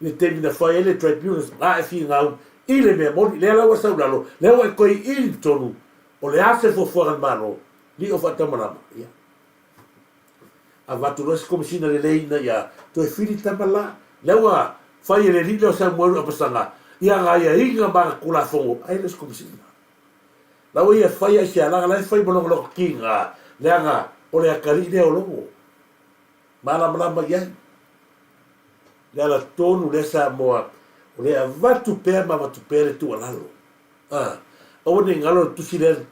I le taimi na fai ai le tribunal, a e finau i le mea moni. Lea la ua sau lalo, lea ua e koe i tonu, o le a se fuafuaga a le Malo, lio faatamalama, ia. Avatu loa se Komesina lelei ina ia toe fili tama la. Lea ua fai e le alii lea o Samuelu Apasaga ia ana aiaiga ma ana Tulafono, ae le o se Komesina. La ua ia fai ai se alaga la e fai ma lona loto tiga, leaga o le atalii lea o Logo. Malamalama i ai. Le ala tonu lea Samoa, o le avatu pea ma avatu pea le tuualalo. A, aua ne i galo le tusi lea le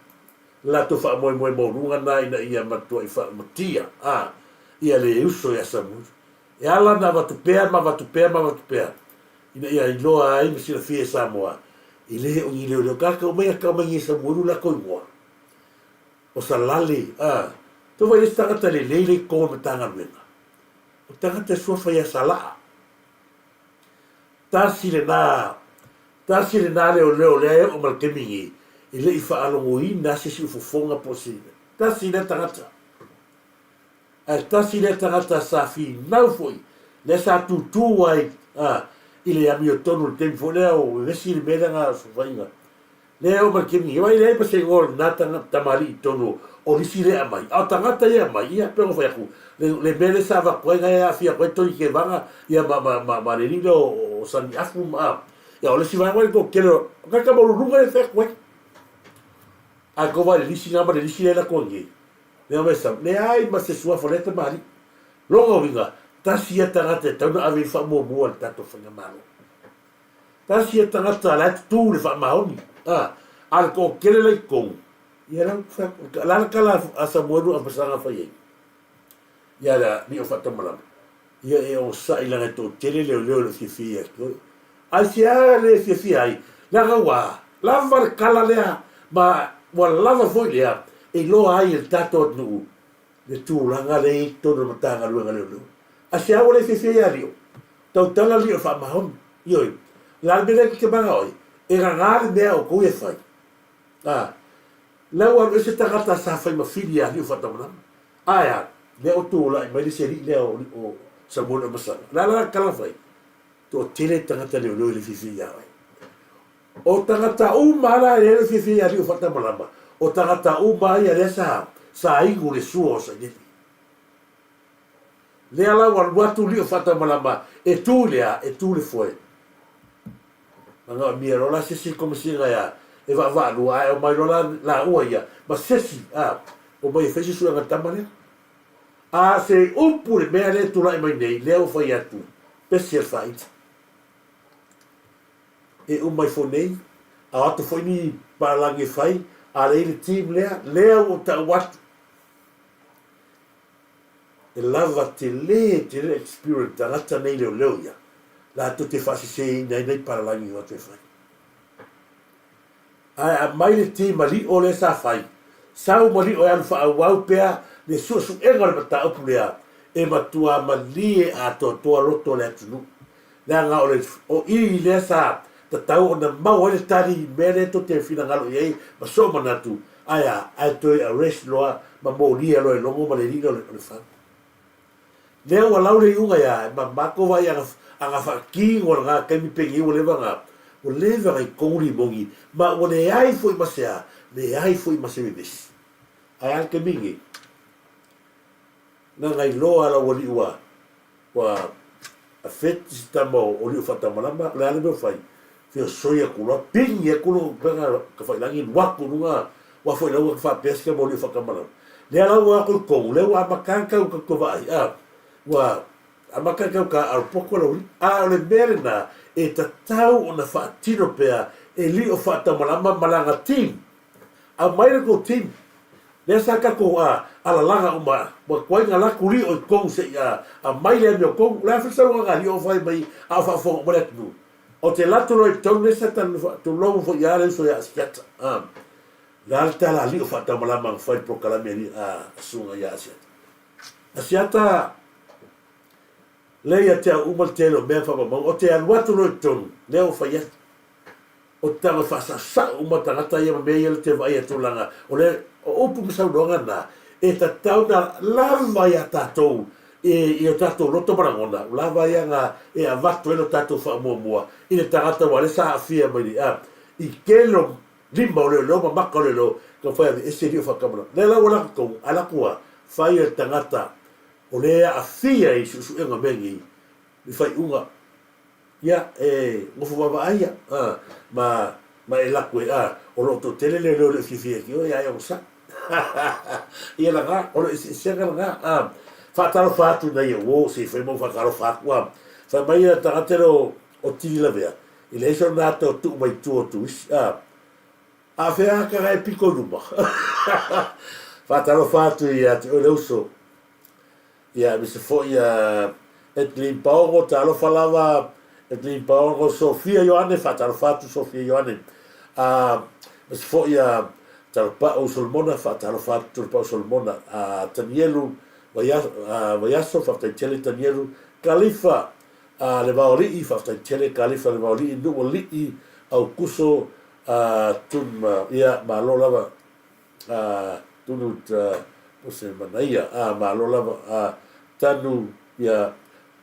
latou faamoemoe maualuga na ina ia matuai faamatia, a, ia le uso ia Samuelu. E ala ona avatu pea ma avatu pea ma avatu pea, ina ia iloa ai ma silafia e Samoa, e le o ni leoleo tagata uma ia tau mai nei e Samuelu latou igoa. O Salale, a, tou vaai le isi tagata lelei lea i totonu o le Matagaluega, o tagata e suafa ia Salaa. Tasi lena, tasi lena leoleo lea e oo ma le taimi nei, e le i faalogoina lava se isi ufofoga po o se, tasi lea tagata. Ae tasi lea tagata sa finau foi, lea sa tutū ai a, i le amiotonu i le taimi foi lea o vevesi le mea lea na osofaiga. Lea e oo mai le taimi nei, aua e leai ma se igoa o lena tamalii i totonu o lisi lea e aumai. A o tagata ia e aumai, ia pei ona fai atu, le, le mea lea sa avatu ai, na e aafia atu ai Tony Tevaga, ia ma, ma, ma, ma le alii lea o, o Saniafu ma, a. Ia o le isi vaega le toatele o tagata maualuluga lea e fai atu ai. Ae tou vaai i le lisi na ma le lisi lea e alu atu nei, lea e sau, leai ma se suafa o lea tamalii. Lona uiga, tasi ia tagata e tatau ona ave i ai le faamuamua a le tatou faigamalo. Tasi ia tagata la e tutū i le faamaoni, a, a le toatele la i totonu, ia la ua fai atu, o le a le tala a Samuelu Apasaga fai ai? Ia le alii o Faatamalama, ia e onosai leaga e toatele leoleo e le o fiafia ia te oe. Aisea le fiafia ai? Leaga ua lava le tala lea ma ua lava foi lea e iloa ai e le tatou atunuu le tulaga lea e i ai totonu o le Matagaluega Leoleo. Aisea ua le fiafia ia alii o? Tautala alii o le faamaoni. Ioe. O le a le mea lea e te manao ai? E gagā le mea a outou ia e fai. A, la ua alu ese tagata sa fai ma fili ia alii o Faatamalama. Ae a? Lea ua tulai mai le isi alii lea o, o Samuel Amasaga. O le a la le tala na fai? Toatele tagata leoleo e le fiafia ia oe. O tagata uma la e le fiafia ia alii o Faatamalama, o tagata uma ia lea sa, sa inu le sua o Sailele. Lea la ua alu atu lio Faatamalama e tu i le a? E tu i le foe. Manaomia loa la se isi komesina ia e vaavaalua ae aumai loa la laua ia ma se isi a omai e fai se suega i le tama lea. A se upu le mea lea e tulai mai nei lea ua fai atu pese le faaita. E uma ifo nei a o atu foi ni palagi e fai a leai le team lea lea ua ou tau atu. E lava tele tele le experience tagata nei leoleo ia latou te faaseseina ai nai palalagi o atu e fai. Ae aumai le team a Lio lea sa fai, sau ma Lio e alu faaauau pea le suesuega o le mataupu lea e matua malie atoatoa loto o le atunuu. Leaga o le o i lea sa tatau ona maua ai le tali i mea lea tou te finagalo i ai ma soo manatu, ae a, ae toe arrest loa ma molia loa e Logo ma le alii lea o le fau. Lea ua lau le iuga ia, e mama kou vaai ana, ana faatino lena taimi penei ua leva na Ua leva ona i tonu limogi ma ua leai foi ma se a, leai foi ma se vevesi. Ae a le taimi lenei? Na na iloa lau alii ua ua afeti si tama o Liu Faatamalama, o le a le mea ua fai? Feosoi atu loa, pigi atu lou upega tafailagi alu atu i luga, ua foi lau atu faapea si tama o Liu Faatamalama. Lea la ua o atu i totonu, lea ua amata ona tau ta vaai, a, ua amata ona tau taaalo poto lau alii. A o le mea lena e tatau ona faatino pea e Liu Faatamalama ma lana team. Aumai le tou team. Lea sa tatou a alalaga uma ua tuai na latou lio i totonu se i a aumai le amiotonu. O le a foi le saunoaga a lio o fai mai a o faafofoga uma le atunuu. O te latou loa i totonu lea sa talanoa tulou foi ia le uso ia Asiata. A le a le tala a lio faatamalama na fai le polokalame a lio a susuga ia Asiata. Asiata lea ia te au uma le tele o mea faamaumauga. O te alu atu loa i totonu lea ua fai atu. O te tago e faasaosao uma tagata ia ma mea ia la te vaai atu leaga o le o upu ma saunoaga na e tatau na lava ia tatou i o tatou loto ma lagona o lava ia na e avatu ai lo tatou faamuamua i le tagata aua lea sa aafia mai le a i tele o lima o leoleo ma maka o leoleo taumafai e aveese alii o faatamalama lea la ua latou tonu ae latou a fai e le tagata o lea e aafia i suesuega o mea nei i faaiuga Ia, e nofo vaavaai ia, a, ma, ma e laku e, a, o lo o toatele leoleo e le o fiafia ia te oe, ae onosai. Ia lena, o le eseesega lena, a. Faatalofa atu i nai ou uo, se i fai mau faatalofa atu, a. Fai mai le tagata lea o, o Tililavea, e leai sona ata o tuu mai tua o Turisi, a. A fea ata na e pito i luma? Faatalofa atu ia te oe le uso. Ia aemaise foi ia Edeline Paogo, talofa lava Edeline Paogo, Sofia Ioane, faatalofa atu Sofia Ioane. Aemaise foi ia Talapau Solomona, faatalofa atu Talapau Solomona. Tanielu Vaiaso, faafetai tele Tanielu. Kalifa Levaoalii, faafetai tele Kalifa Levaoalii, Nuualii Aukuso Tun, ia malo lava. a tunu ta pose manaia a malo lava a tanu ia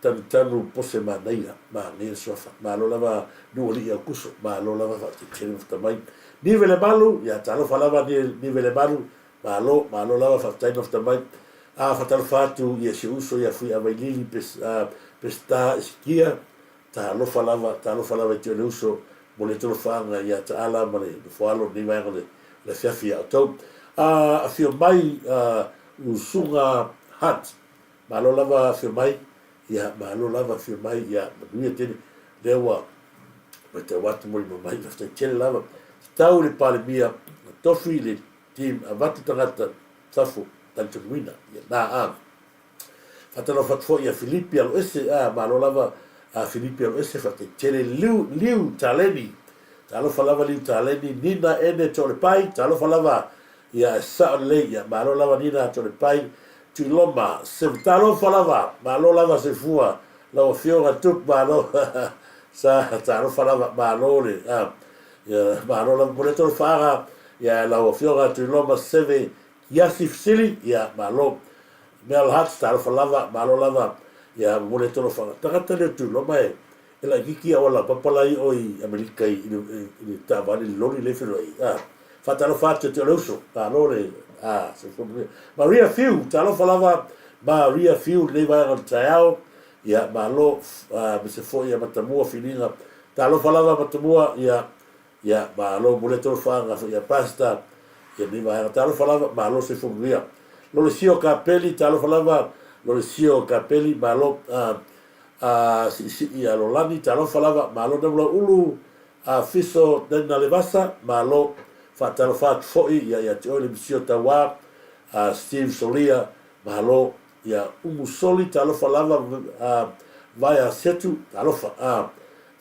tanu tanu pose manaia manaia suafa malo lava nu alii aukuso malo lava faafetai mafta mai nive le malu ia talofa lava nive le malu malo malo lava faafetai mafta mai a fatalofa atu ia si uso ia fui availili pes a pesta isikia Talofa lava, talofa lava i te o le uso mo le tolofaaga ia Taala ma le nofoalo o lenei vaega o le afiafi ia outou. A, afio mai a, Usuga Hunt. Malo lava afio mai, ia malo lava afio mai, ia manuia tele. Lea ua matau atu molima mai, faafetai tele lava. Tatau i le Palemia na tofi le team avatu tagata fafo talitonuina. Ia na a. Faatalofa atu foi ia Filipi Aloese, a, malo lava a Filipi Aloese, faafetai tele Liu, Liu Taleni, talofa lava Liu Taleni, Nina Ene Toalepai, talofa lava, ia e sao lelei, ia malo lava Nina Toalepai, Tuiloma, se, talofa lava, malo lava Soifua, lau Afioga Tup, malo, sa, talofa lava, malo le, a, ia, malo lava, mo le tolofaaga, ia lau Afioga Tuiloma Seve Iasi Fesili, Ia, malo. Mel Hutch, Talofa lava, malo lava. Ia, momoli atu alofaga. Tagata lea o Tuiloma e, e laitiiti au alaupapa la i o i Amerika i, i, le, i le taavale, i le loli lea e feiloai ai. Ah, faatalofa atu ia te oe le uso. Malo le, ah, soifua manuia. Maria Fiu, talofa lava Maria Fiu i lenei vaega o le taeao. Ia, malo, ah, aemaise foi ia Matamua Filiga. Talofa lava Matamua, ia, Ia, malo mo lea tolofaga foi ia Pastor, ia lenei vaega. Talofa lava, malo soifua manuia. Lolesio Kapeli, talofa lava, Lolesio Kapeli, malo, a, a, Siisii ia Lolani, talofa lava, malo Namulau Ulu, a, Fiso Nena Levasa, malo, faatalofa atu foi ia ia te oe le Misio Tauā, a, Steve Solia, malo, ia Umu Soli, talofa lava, a, Vaea Setu, talofa, a,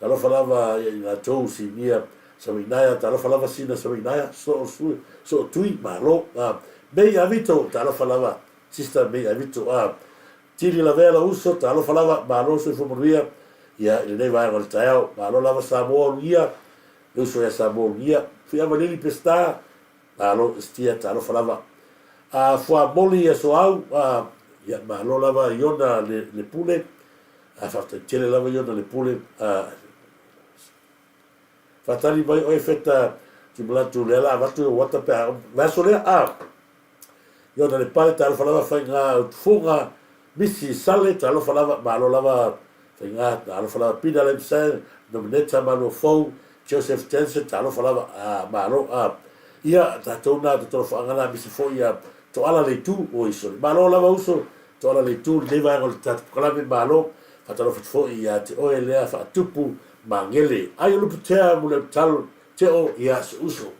Talofa lava ia i latou sinia Savainaea talofa lava sina Savainaea soo sue soo tui malo a Mei Avito talofa lava sister Mei Avito a Tili Lavea lou uso talofa lava malo soifua manuia ia i lenei vaega o le taeao malo lava Samoa Ulugia le uso ia Samoa Ulugia Fuiava Lili Peseta malo Estia talofa lava a Fuamoli ia Soau a ia malo lava Iona le, le pule A faafetai tele lava Iona le pule a. Faatali mai oe Feta Timulatu lea la avatu e uata pe a vaiaso lea a. Ia ona le pale talofa lava faiga utufuga Misi Sale talofa lava malo lava faiga talofa lava Pina Lemsan Nomineta Maluafou Joseph Jensen talofa lava a malo a ia tatou na totolofaga na misi foi ia Toala Leitu oi sole malo lava uso Toala Leitu lenei vaega o le tatou pokalame malo faatalofa atu foi ia te oe lea faatupu magele ai o Luputea Muleutalo Teo ia se uso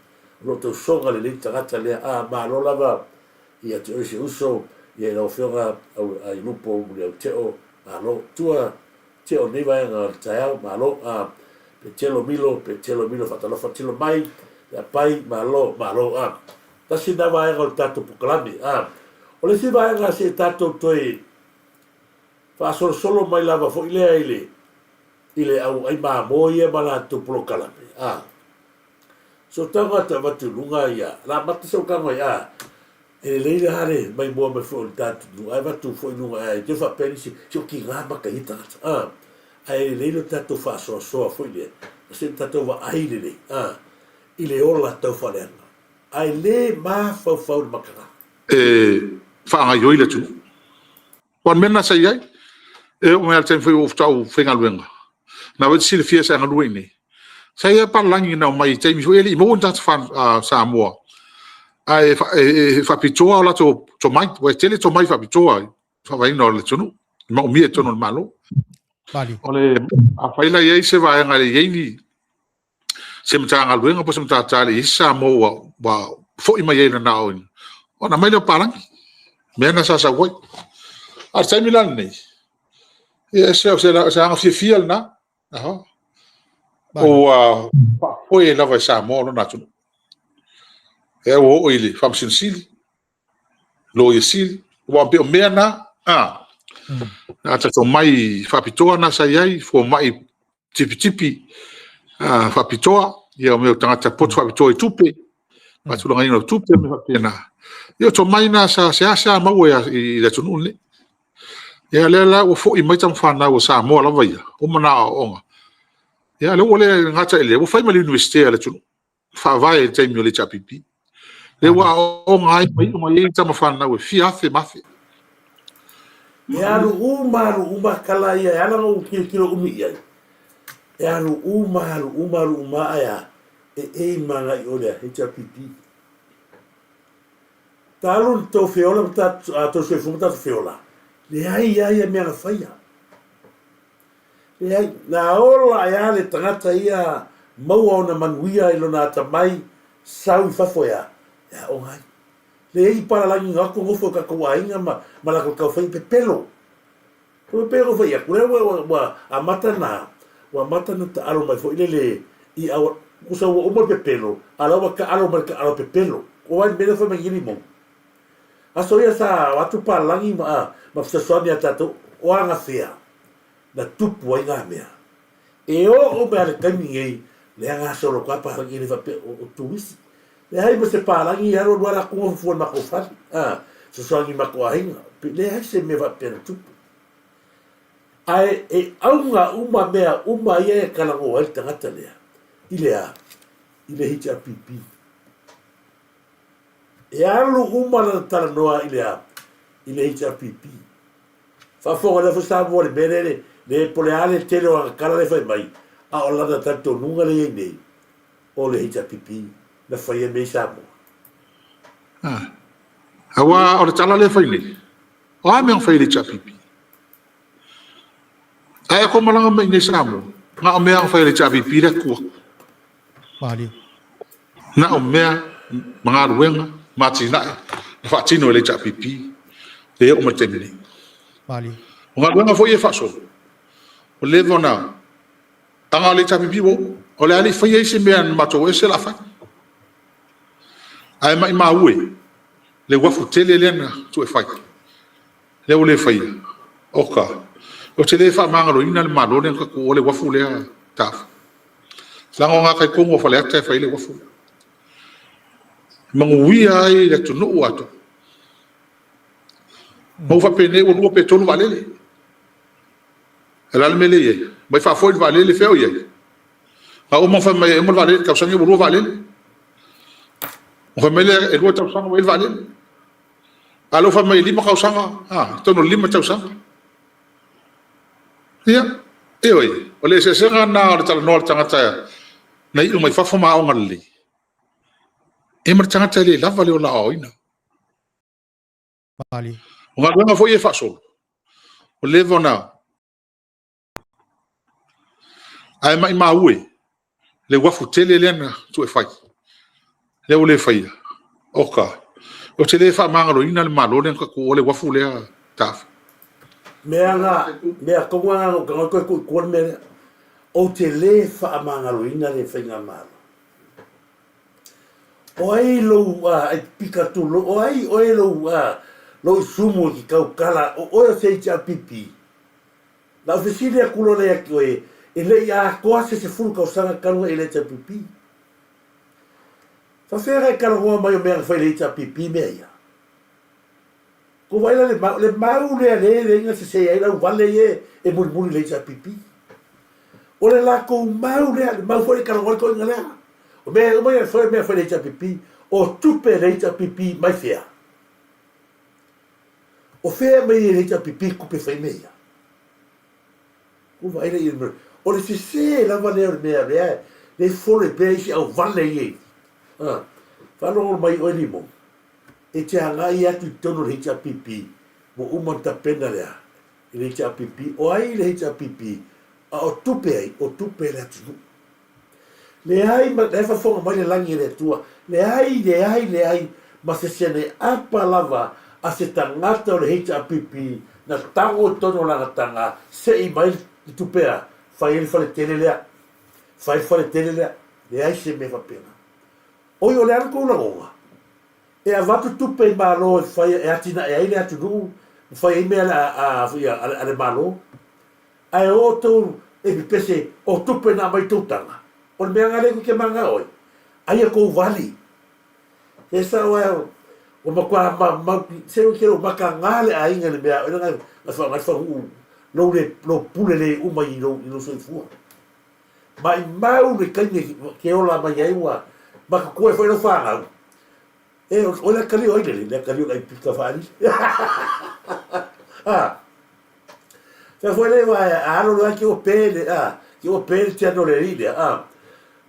O lo o tausoga lelei tagata lea a malo lava ia te oe se uso ia i lau afioga Ailupo Muliauteo malo tua Teo lenei vaega o le taeao malo a Petelo Milo Petelo Milo faatalofa tilo mai ia pai malo malo a tasi lena vaega o le tatou pokalame a o le isi vaega se i tatou toe faasolosolo mai lava foi lea i le i le au ai mamo ia ma latou polokalame a So tagata avatu i luga ia, la amata sau tago ai a, e lelei la le maimoa mai foi o le tatou atunuu, ae avatu foi i luga ae te faapea nisi, se o tiga maka ia tagata, a, ae lelei lo tatou faasoasoa foi lea, ma se tatou vaai lelei, a, i le ola tau faaleaga, ae le mafaufau i le makaga. E faagaioi le atunuu. Aua o le mea lena sa i ai. E oo mai lava i le taimi foi ua ou faatoa ou faigaluega, na foi e te silafia sa e galue i inei, sa i ai lava papalagi na omai i taimi foi ia e le i maua ni tagata Samoa, ae faapitoa o latou tomai, aua e tele tomai faapitoa i le faavaeina o le atunuu, e maomia i totonu o le Malo. O le, afai la e i ai se vaega e le i ai ni se Matagaluega po o se matata e le i i ai se Samoa ua foi mai ai i lana aoaoina, ona aumai lea o papalagi, mea na sa sau ai. A o le taimi la lenei, ia o se aga fiafia lena, ua faafoe lava e Samoa lona atunuu. Lea ua oo i le Faamasino Sili, Loia Sili, aua pei o mea na, a, na tatou omai faapitoa na sa i ai, fomai tipitipi faapitoa, ia o mea o tagata poto faapitoa i tupe, faatulagaina o tupe ma mea faapena. Ia o tomai na sa seasea maua i le atunuu lenei. Ia lea la ua foi mai tama fanau a Samoa lava ia, uma ona aoaoga. Ia lea ua le gata i lea, ua fai ma le Iunivesite a le atunuu. faavae i le taimi o le HRPP. Lea ua aooga ai ma iu mai ai tama fanau e fia afe ma afe. E alu uma, alu uma kala ia, e ala ona ou tilotilo umi i ai. E alu uma, alu uma, alu uma ae a, e aim agai i o le HRPP. Talu ona tou feola ma tou soifua ma tatou feola, leai lava ia mea na faia. Leai, na ola ae a le tagata ia maua ona manuia i lona atamai sau i fafo e a? E aoga ai. Leai i palalagi na atu nofo i katou aiga ma ma latou taufai pepelo. Ko pepelo fai atu lea ua ua ua amata na ua amata na taalo mai foi lele i aua tusa ua uma le pepelo a la ua taalo mai le taalo pepelo. Ko ai le mea lea fai mai nei limon. Aso ia sa o atu palalagi ma ma fesoasoani ia tatou o agafea na tupu ai ngā mea. E oo mai a le taimi nei, lea gasolo atu a palagi e le faapea o turisi. Leai ma se palagi e alu alu a latou nofo fua i le matou fale, a, fesoasoani i matou aiga. Leai se mea faapea na tupu. Ae e auga uma mea uma ia e talanoa ai le tagata lea i le a? I le HRPP. E alu uma lana talanoa i le a? I le HRPP. Faafofoga lea foi Samoa i le mea lea le po le a le tele o ana tala lea e fai mai, a o lana talitonuga lea e i ai nei, o le HRPP na faia mea i Samoa. Aua o le tala lea e fai nei, o a mea na fai e le HRPP? Ae a tou malaga mai i inei i Samoa, na o mea na fai e le HRPP lea e tu atu. Malie. Na o mea ma galuega ma atinae na faatino e le HRPP e oo mai le taimi nei. Malie. O galuega foi ia e faasolo, ua leva ona aga le HRPP ua uma. O le a le i faia ai se mea na matou o ese o le a fai. Ae maimau e le uafu tele lea na tuu e fai, lea ua le faia. Oka, ou te le faamagaloina le Malo lea na tatou o le uafu lea tafa. Leaga o gatai tonu o Faleata e fai ai le uafu lea. E manuia ai le atunuu atoa. Ma ua faapenei ua 2 pe 3 vaalele. O le a le mea lea e i ai? Mai faafoi le vaalele, fea o i ai? Na uma fai mai e uma le vaalele, tausaga ua lua vaalele. Ona fai mai lea e lua tausaga ua i ai le vaalele. A o lea ua fai mai e lima tausaga, a, i totonu o le lima tausaga. Ia, ioe, o le eseesega lena o le talanoa a le tagata na iu mai fafo ma aoga lelei, ia ma le tagata e le lava le ola aoaoina. O galuega foi ia e faasolo, ua leva ona... Ae maumau e le uafu tele lea na tuu e fai, lea ua le faia. Oka, ou te le faamagaloina le Malo lea na faatu o le uafu lea tafa. Mea na, mea tonu lava na ou tago ai toe tuu i tua le mea lea. Ou te le faamagaloina le Faigamalo. O ai lou ai pipika tulou, o ai oe lou lou isumu e te tautala, o oe o se HRPP? Na ou fesili atu loa lea ia te oe, e le i atoa se 10 tausaga talu ona e i le HRPP. Faafefea ona e talanoa mai o mea na fai e le HRPP mea ia? Kou vaai la le mau, le mau lea lea e leai na sese ai lau vale ia e mulimuli i le HRPP. O le latou mau lea, le mau foi le talanoa ai le toeaina lea. O mea uma ia fai, mea fai le HRPP, o tupe a le HRPP mai fea? O fea e aumai ai e le HRPP tupe e fai ai mea ia? Kou vaai la i ai, o le sese lava lea o le mea lea e folo ai pea isi auvale ia. Faalogologo mai oe Limo. E te agai atu i totonu o le HRPP, ua uma ona tapena le a? I le HRPP. O ai le HRPP? A o tupe ai? O tupe a le atunuu. Leai ma, la e faafofoga mai le lagi e le Atua, leai, leai, leai ma se sene apa lava a se tagata o le HRPP na tago i totonu o lana taga se i mai le tupe a fai ai le fale tele lea, fai le fale tele lea. Leai se mea faapena. Oi, o le a le tou lagona? E avatu tupe i Malo e fai e atinae ai le atunuu ma fai ai mea a, a, a le Malo. Ae o outou e pepese o tupe na aumai tou taga. O le mea na lea tou te manao ai. Aia tou vali. Se sao ae ua matua mau se ua te le o mataga le aiga i le mea a oe na faaaoga ai le fanuu lou le lou pule le uma i lou i lou soifua. Maimau le taimi e te ola mai ai ua matutua ai foi lau fanau. E, o le atalii o ai lele? Le atalii o le aipika faalili. A, fea foi le ua a alo loa ke ua pe le, a, ke ua pe le tiano le alii lea, a.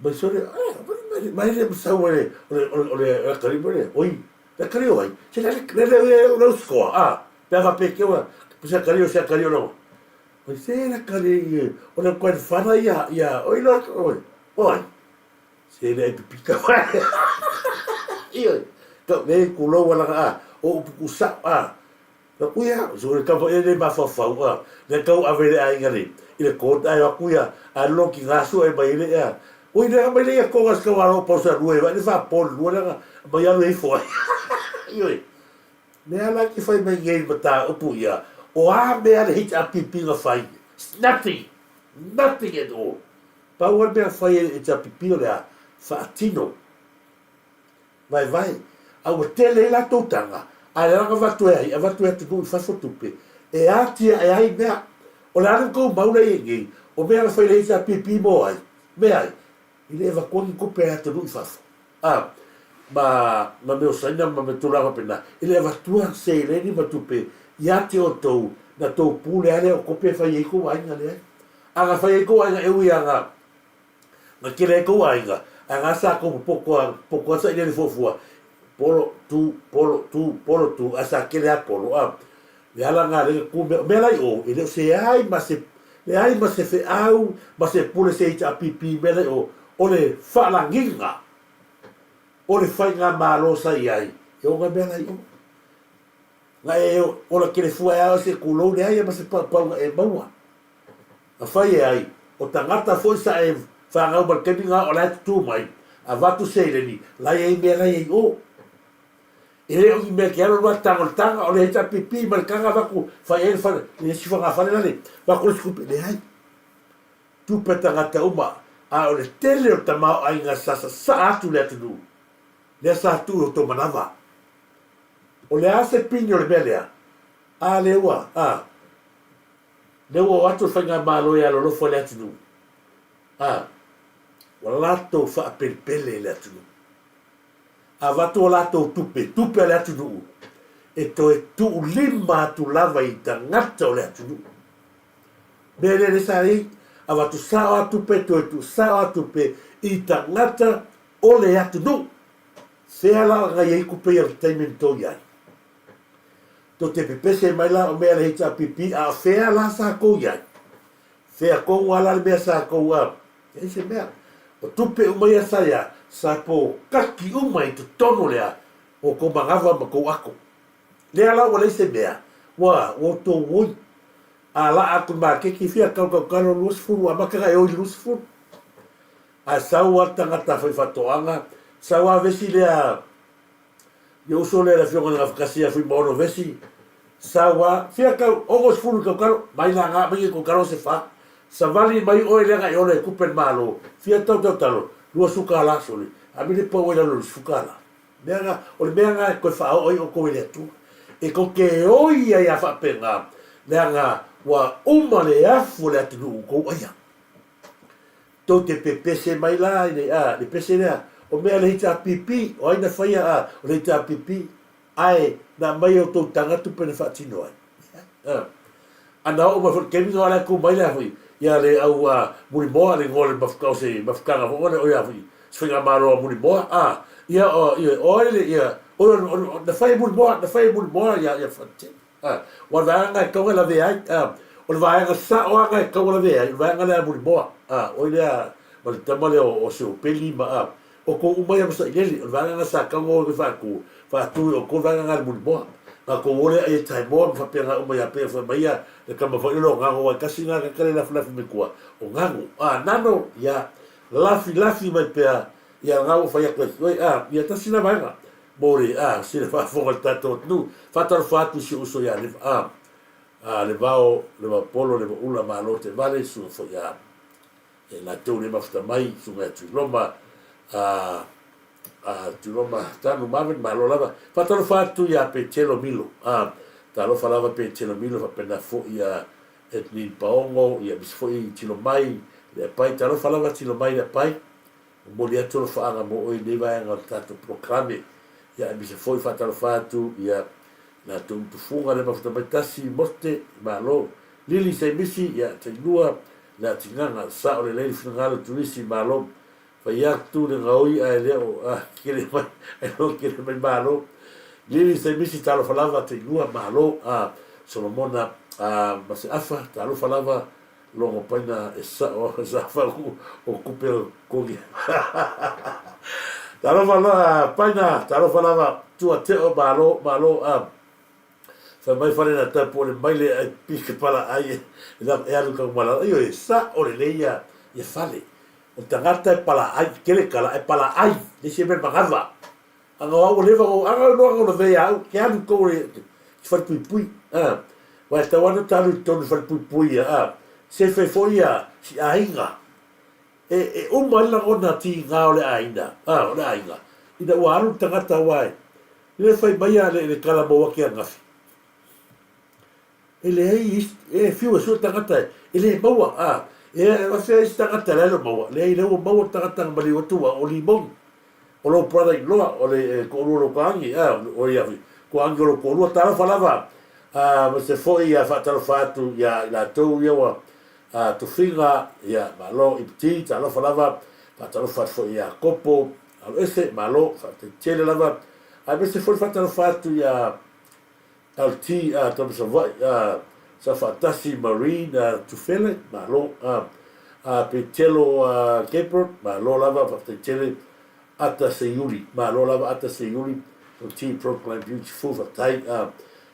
Mai sole, a, mai le masau o le, o le, o le, o le atalii mo le, oi, le atalii o ai? Se le, le, le, le, le uskoa, a, pe a faapea ke ua, se atalii o se atalii o le, Oi se la ka le ie o le grandfather ia ia oi lo oi oi se le ai pipika mai io ka le ku lo wala a o upu ku sa a ka ku ia so le ka e le mafaufau a le kau ave le aiga le i le kota ai aku ia a lo ki gasu ai mai le ia oi le mai le ia konga ska waro pausa lue va le fa pol lue la mai alu ifo ai io Mea la ki whai mai ngei mataupu ia, o a mea le HRPP na whai? Nothing! Nothing at all! Pau a le mea whai e HRPP o le a whaatino, vaevae, a ua tele ai latou tanga, a le ala avatu e ai, avatu e atunuu i fafo tupe, e atia e ai mea. O le a le tou mau la i nei, o mea na whai le HRPP mo ai? Mea ai? I le avatua ni tupe e atunuu i fafo. A, ma, ma mea o Saina ma mea tulaga faapena, e le avatua seleni ma tupe ia te outou, na tou pule lava lea o kope e fai ai kou aiga, leai. A na fai ai kou aiga e ui lava na, na tele ai kou aiga, ae na sa tou popoto lava, popoto lava sailiili fuafua, polo, tu, polo, tu, polo, tu, ae sa tele lava polo, a. Le ala lena lea na tu mea, o mea la i o, e le o se ai ma se, leai ma se feau ma se pule se HRPP mea la i o, o le faalagiga o le faigamalo sa i ai, e oga mea la i o. Na e ola telefua e a oe se tulou leai ma se paupau na e maua. Na fai e ai, o tagata foi sa e fanau ma le taimi na o la e tutū mai, avatu seleni, la i ai mea la i ai o. E le o ni mea ke alu alu tago le taga, o le HRPP ma le taga avatu fai ai le fale, le isi fogafale lale, avatu le isi tupe, leai. Tupe tagata uma, a o le tele o le tamaoaiga sa sasaa atu le atunuu, lea sa tuu i o tou manava. O le a se pini o le mea lea? A lea ua, a, lea ua o atu le faigamalo e alolofa i le atunuu. A. Ua latou faapelepele i le atunuu. Avatu a latou tupe, tupe a le atunuu, e toe tuulima atu lava i tagata o le atunuu. Mea lea lea sa i ai, avatu sao a tupe, toe tuu sao a tupe i tagata o le atunuu. Fea la na i ai tupe ia i le taimi na tou i ai? Tou te pepese mai la o mea a le HRPP, a o fea la sa tou i ai? Fea tonu a la le mea sa tou a? Leai se mea. O tupe uma ia sa ia, sa pōkaki uma i totonu lea o tou manava ma tou ato. Lea la ua leai se mea, ua outou oi. A laa atu i le maketi, fia tau tautalo 20, amata ona e oi i le 20. Ae sau lava le tagata faifaatoaga, sau lava vesi lea Le uso lea le afioga i le Gafatasi ia Fuimaono Vesi, sau a, fia tau, 60 i tautalo, mai laga mai i tautalo se fa. Savali mai oe leaga e ola e tupe le Malo, fia tau tautalo, 20 tala sole, a mea le pau ai lalo i le 10 tala. Mea na, o le mea na e toe faaoo ai outou e le Atua. E tou te oi ai a faapena, leaga ua uma le afu o le atunuu i tou aia. Tou te pepese mai la i le, a, le pese lea, o mea a le HRPP, o ai na faia, a, o le HRPP, ae na aumai e outou taga tupe na faatino ai. A, a na oo mai foi i le taimi na o la e tu mai le a foi, ia le au, a, Mulimoa, le igoa o le mafuta, o se mafutaga foi lea, o ia foi, se faigamalo a Mulimoa, a, ia, o, ia, o ai le, ia, o, o, o, na fai e Mulimoa, na fai e Mulimoa ia, ia Fonoti. Aua o le vaega lena e tatau ona lavea ai. O le vaega sao lava lena e tatau ona lavea ai, o le vaega lea a Mulimoa. O i lea ma le tama lea o Seopeli ma outou uma ia ma Sailele. O le vaega lena sa tatau ona o e faatu, faatu e outou le vaega lena i le Mulimoa. Ona outou o lea ai e Taimoa ma faapena uma ia pei ona fai mai ia le tama foi lele o Gano aua e tasi lena tagata lea e lafulafu mai tua, o Gano. Nano, ia lafilafi mai pea ia lena ua fai atu ai oe. Ia tasi lena vaega. Mo le, a, sila faafofoga i le tatou atunuu. Faatalofa atu i si ou uso ia Leva, a, a, Levao, Levapolo, Levaula, Malo Tevale, susuga foi ia, ia latou le mafuta mai, susuga ia Tuiloma, a, a, Tuiloma Tanu Marvin, malo lava. Faatalofa atu ia Petelo Milo, a, talofa lava Petelo Milo, faapena foi ia Edlin Paogo, ia aemaise foi Tilomai, Leapai, talofa lava Tilomai Leapai. Momoli atu alofaaga mo oe i lenei vaega o le tatou polokalame. Ia aemaise foi faatalofa atu ia latou utufuga le mafuta mai tasi Mote, Malo, Lili Saimisi, ia Tailua, le Atigaga, Sao lelei le finagalo Turisi, Malo, fai atu le gaoi ae le o kele mai ae le o kele mai Malo, Lili Saimisi talofa lava Tailua, Malo, Solomona Maseafa talofa lava Logo paina e sao a sa fau o kupe o kogi. Talofa loa paina, talofa lava tua teo malo malo a fai mai fale na tapu o le maile ai pika pala ai e e alu ka malala. Ioe, sao lelei ia ia fale. O le tagata e pala ai, kele kala e pala ai, le se mea manava. Aga o au ua leva ona aga loa ona lavea ia au, ke alu tou i le falepuipui, a. Aua e tatau lava ona ta alu i totonu i le falepuipui ia, a. Sefe foi ia si aiga. E, e uma ai le lagona tiga o le aiga, a, o le aiga, ina ua alu le tagata aua e le fai mai a le, le tala mauake ananafi. E leai isi, e fiu e sue tagata e, e le maua, a. E, e afea isi tagata la e le o maua, leai lea ua maua le tagata na maliu atu ua o Limoni. O lou brother in law, o le toalua o lou toagi, a, o ia foi, toagi o lou toalua, talofa lava, a, ma se foi ia faatalofa atu ia i latou ia ua, a, tofiga, ia, malo, Ipti, talofa lava, faatalofa atu foi ia Kopo, Aloese, malo, faafetai tele lava, aemaise foi le faatalofa atu ia LT, a, Tama Savaii, a, Safaatasi, Marine, a, Tufele, malo, a, a, Petelo, a, Gabriel, malo lava, faafetai tele, Ata Seiuli, malo lava Ata Seiuli, LT Proclaim Beautiful, faafetai, a,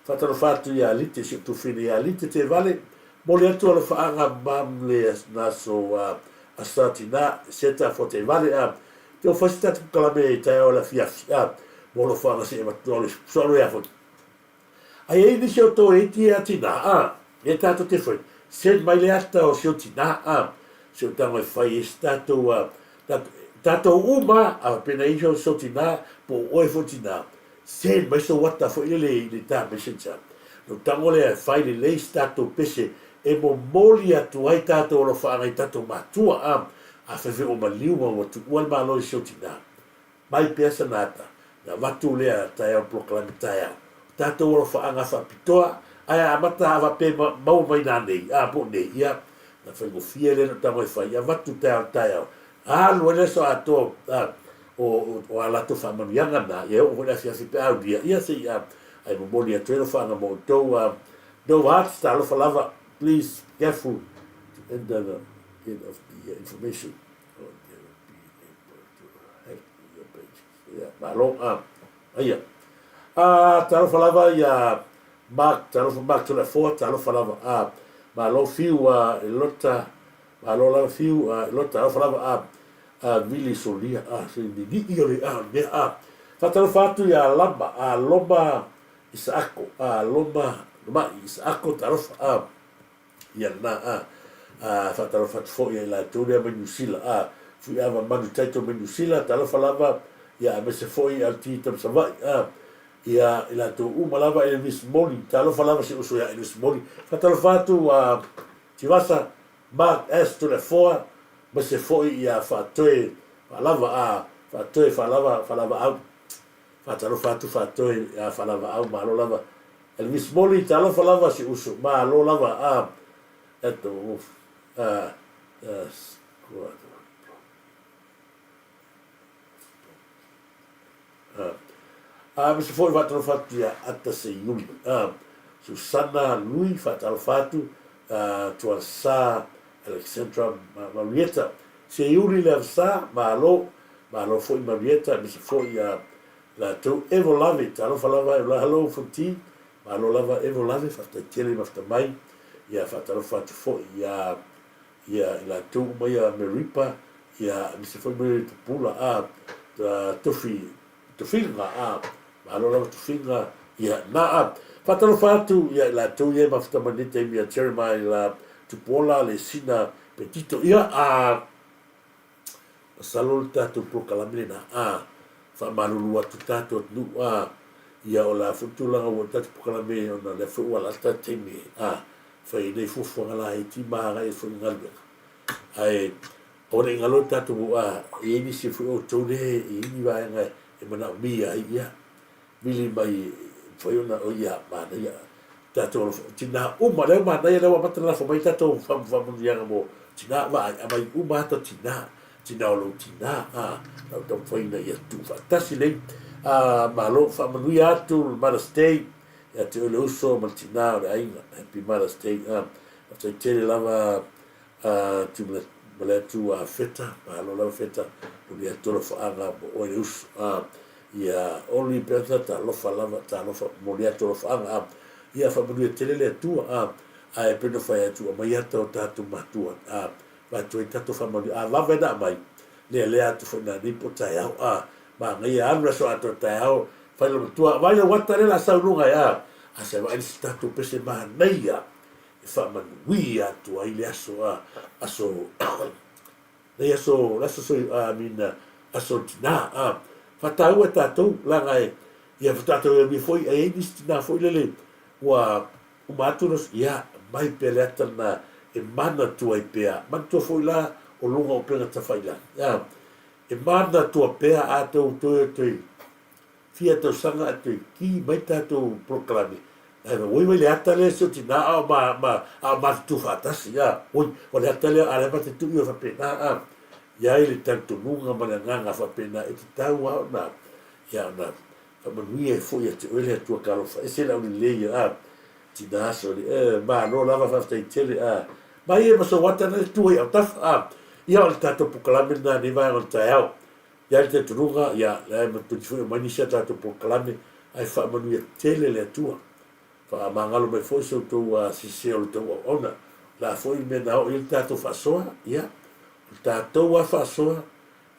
faatalofa atu ia Lite, si ou tufine ia Lite Tevale, momoli atu alofaaga mam le naso, a, Asa Tina, Seta Fotevale, a, te o fai se tatou polokalame i taeao le afiafi, a, mo alofaaga se e avatu alo, so alo ia foi. A i ai nisi o outou e iti a tina, a, e tatou te fai, send mai le ata o si ou tina, a, se o tago e fai ai se tatou, a, tatou uma, a pena i si ou tina, po o oe foi tina, send mai sou ata foi lele i le ta messenger. No tago lea e fai lelei se tatou pese e momoli atu ai tatou alofaaga i tatou matua, a. Afai foi ua maliu ma ua tuua le Malo i si ou tinā, mai pea sana ata, na avatu lea taeao polokalame taeao. O tatou alofaaga faapitoa, ae a amata a faapea e maua mai nanei, a po o nei, ia, na faigofie lea na ou tago e fai, avatu taeao i le taeao, alu ai le aso atoa, a, o, o a latou faamanuiaga na, ia e oo foi i le afiafi pe a aulia, ia se i, a, ae momoli atu ai alofaaga mo outou, a, No hearts, talofa lava, please careful to enter the get of the information or they will be able to hack your page. Ia, malo, a, aia. A, talofa lava ia Mark, talofa Mark Toleafoa, talofa lava, a, malo fiu a Elota, malo lava fiu a Elota, talofa lava a, a Vili Solia, a, se nini'i o le, a, o le mea, a, faatalofa atu ia Lama, a, Loma Isaako, a, Loma, Lomai, Isaako, talofa, a, ia lena, a, a, faatalofa atu foi ia i latou lea mai Niu Sila, a, Fuiava Manu Taito mai Niu Sila, talofa lava, ia, aemaise foi LT Tamasava'i, a, ia, i latou uma lava, Elvis Moli, talofa lava si uso ia Elvis Moli, faatalofa atu, a, Tivasa, Mark S. Toleafoa, aemaise foi ia Faatoe Faalava, a, Faatoe Faalava, Faalavaau. Faatalofa atu faatoe a Faalavaau malo lava Elvis Moli talofa lava si uso malo lava a at the wolf a a a aemaise foi faatalofa atu ia Ata Seiuli a Susana Lui faatalofa atu a Tuasa Alexandra Marietta Seiuli le Avsa malo Malo foi Marietta aemaise foi ia latou Evo Lave talofa lava Evo Hello Fonti malo lava Evo Lave faafetai tele mafta mai ia faatalofa atu foi ia ia i latou uma ia Meripa ia aemaise foi Mary Pupula a Tofi Tofiga a malo lava Tofiga ia na a faatalofa atu ia i latou ia e mafta mai nei taimi ia Jeremiah la Tupuola le Sina Petito ia a Masalo le tatou polokalame lena a faamalulu atu tatou atunuu a ia o le a foi tulaga ua tatou polokalame ona lea foi ua lata taimi a fai ai nei fuafuaga laiti ma agai ai foi i galuega ae aua ne i galo le tatou a e i ai nisi foi o outou lea e i ai ni vaega e manaomia ai ia vili mai e mafai ona o ia manaia tatou alofa tina uma lea ua manaia lea ua amata ona lafo mai tatou faamanuiaga mo tina vaai aumai uma ata tina tina o lou tina a lau taumafai ina ia tuu faatasi lei a malo faamanuia atu le Mother's Day ia te oe le uso ma le tina o le aiga Happy Mother's Day a faafetai tele lava A tu male atu a Feta, malo lava Feta, momoli atu alofaaga mo oe le uso. A ia Oli Bertha, talofa lava, talofa, momoli atu alofaaga. A ia faamanuia tele le Atua. A ae pei ona fai atu, aumai ata o tatou matua, a avatu ai tatou faamanuia. A vave ona aumai, lealea atu foi nanei po o taeao. A manaia, alu le aso atoa taeao, fai lau matua, vaai lau ata lea o le a sau i luga e a, a se vaai le isi tatou pese manaia. e faamanuia atu ai le aso a aso nei aso le aso soi I mean aso tina a faataua e tatou leaga e ia tatou e foi e ai nisi tina foi lele ua uma atu lo ia mai pea le ata lena e manatua ai pea manatua foi la o luga o upega tafailagi a e manatua pea a tou toe toe fia tausaga ae toe ki mai tatou polokalame ae oi vai le ata lea si o tina a o ma ma a o matutu faatasi a oi o le ata lea a lea ma te tuu ia faapena a iai le talitonuga ma le agaga faapena e tatau a ona ia ona faamanuia ai foi ia te oe le Atua talofa ese le aulelei a tina aso le e malo lava faafetai tele a mai e ma sou ata na tu ai autafa a ia o le tatou polokalame lena nei vaega o le taeao I ai le talitonuga, ia, leai ma toeitiiti foi aumai nisi a tatou polokalame, ae faamanuia tele le Atua. Faamagalo mai foi so outou sese o le tou auauna. O le a foi le mea na oo i ai le tatou faasoa? Ia, o le tatou lava faasoa,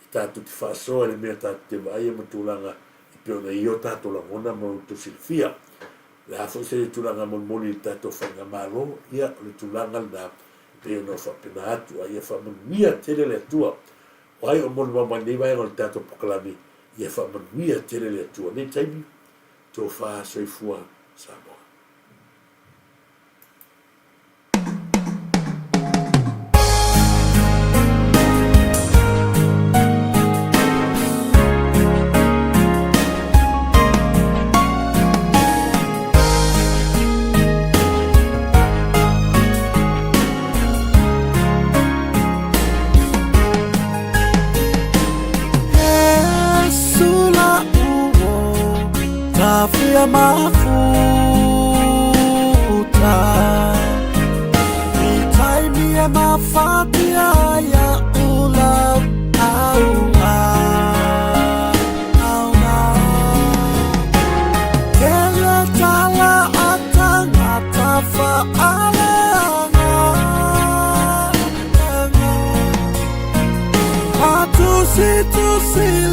e tatou te faasoa i le mea tatou te vaaia ma tulaga e pei ona i ai o tatou lagona ma outou silafia. O le a foi se tulaga molimoli i le tatou faigamalo? Ia, o le tulaga lena e pei ona ou faapena atu, a ia faamanuia tele le Atua. O ai o molimau mai lenei vaega o le tatou pokalame, ia faamanuia tele le Atua nei taimi, tofa soifua Samoa.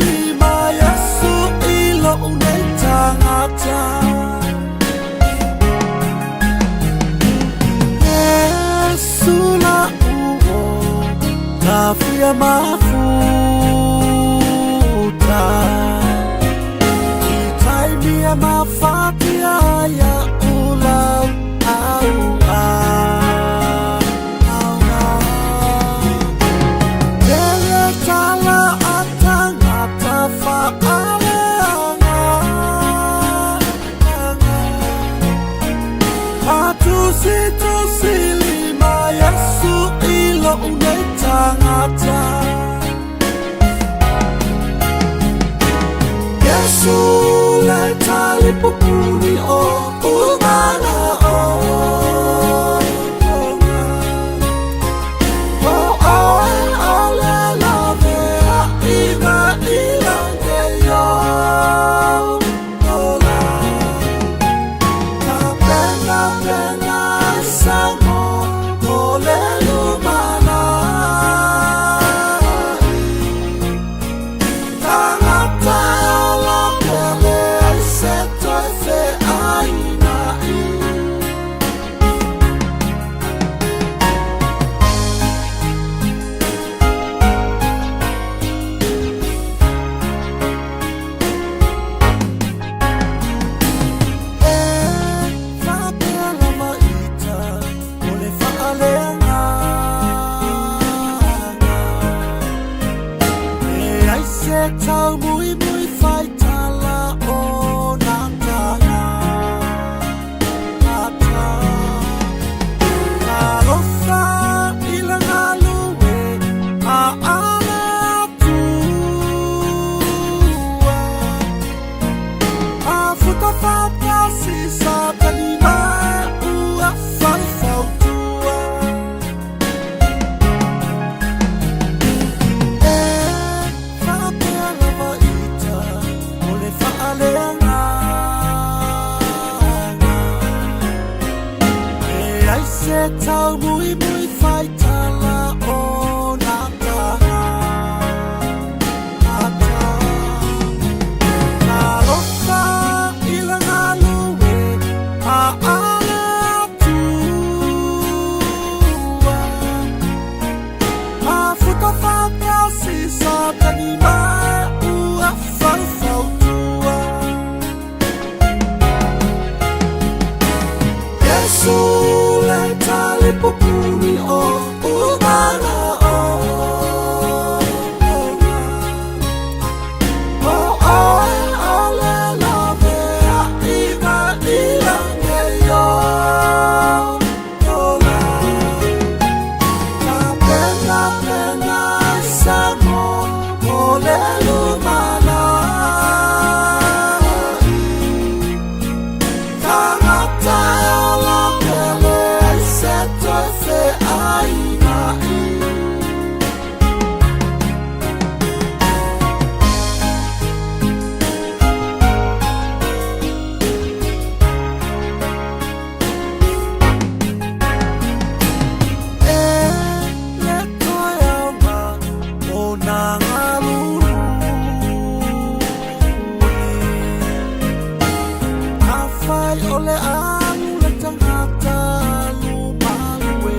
lima Iesu i lo'u nei tagata. Iesu la'u o tafia mafuta I taimi e mafatia ai a'u lau Yesu le talipupuni o umana o. O oe o le lavea i na i lange yo ola. Ka pena pena sango o le lumana. Tangata ola pele ai se toe feaina i. E faapea lava ita o le faaleagaga. Leai se taumuimui faitala o nā taga. Talofa i le galue a ale Atua. Afuta faatasi Satani ma ua faufautua. E faapea lava ita o le faaleagaga. Leai se taumuimui faitala o nā taga. Talofa i le galue a ale Atua. Afuta faatasi Satani ma ua faufautua. Iesu le talipupuni o umana o. O oe o le lavea i na i lange yo ola. Ka pena pena sango o le lumana. Tagata e ola pele ai se toe feaina i. E le toe auga o nā galulue. Afai o le alu le tagata alu malue.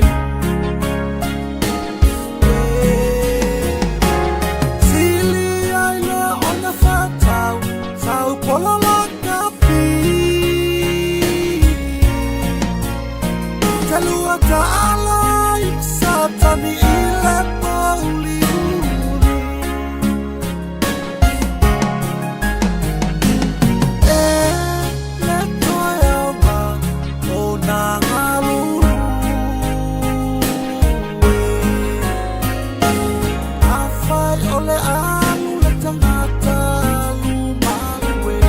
Sili ai loa ona fatau sau pola kapi. Talua ta'ala i Satani i le pouliuli. E le toe auga o nā galulue. Afai o le alu le tagata alu malue.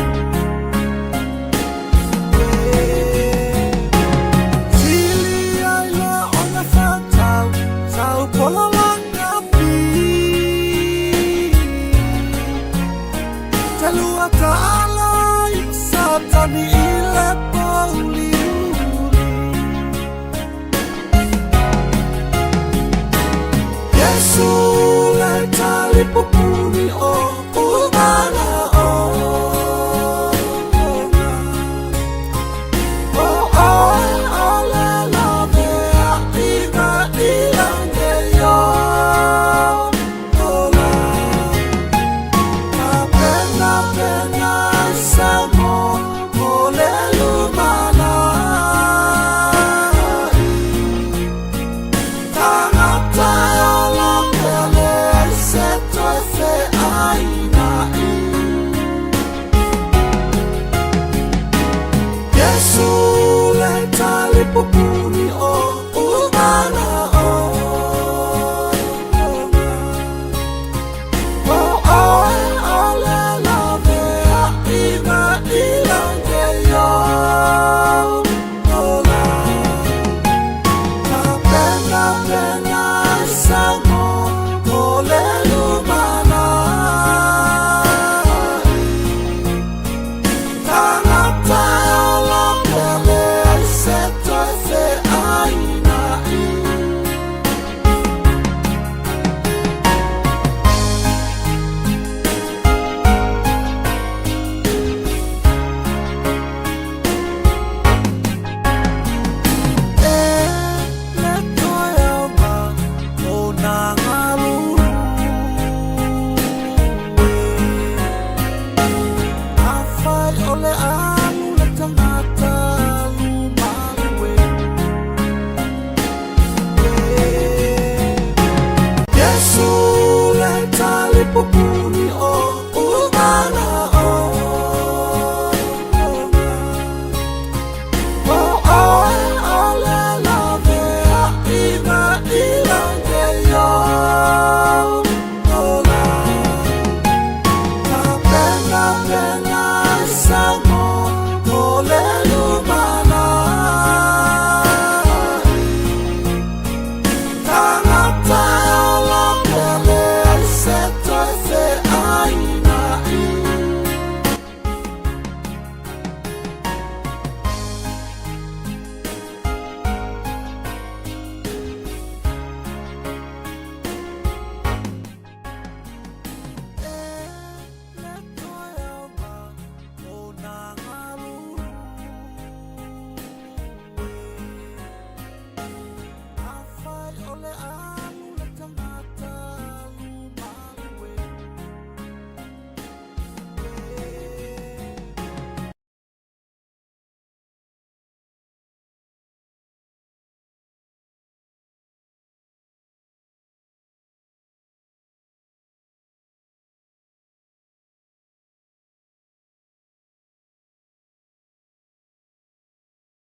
Sili ai loa ona fatau sau pola kapi. Talua ta'ala i Satani i le pouliuli.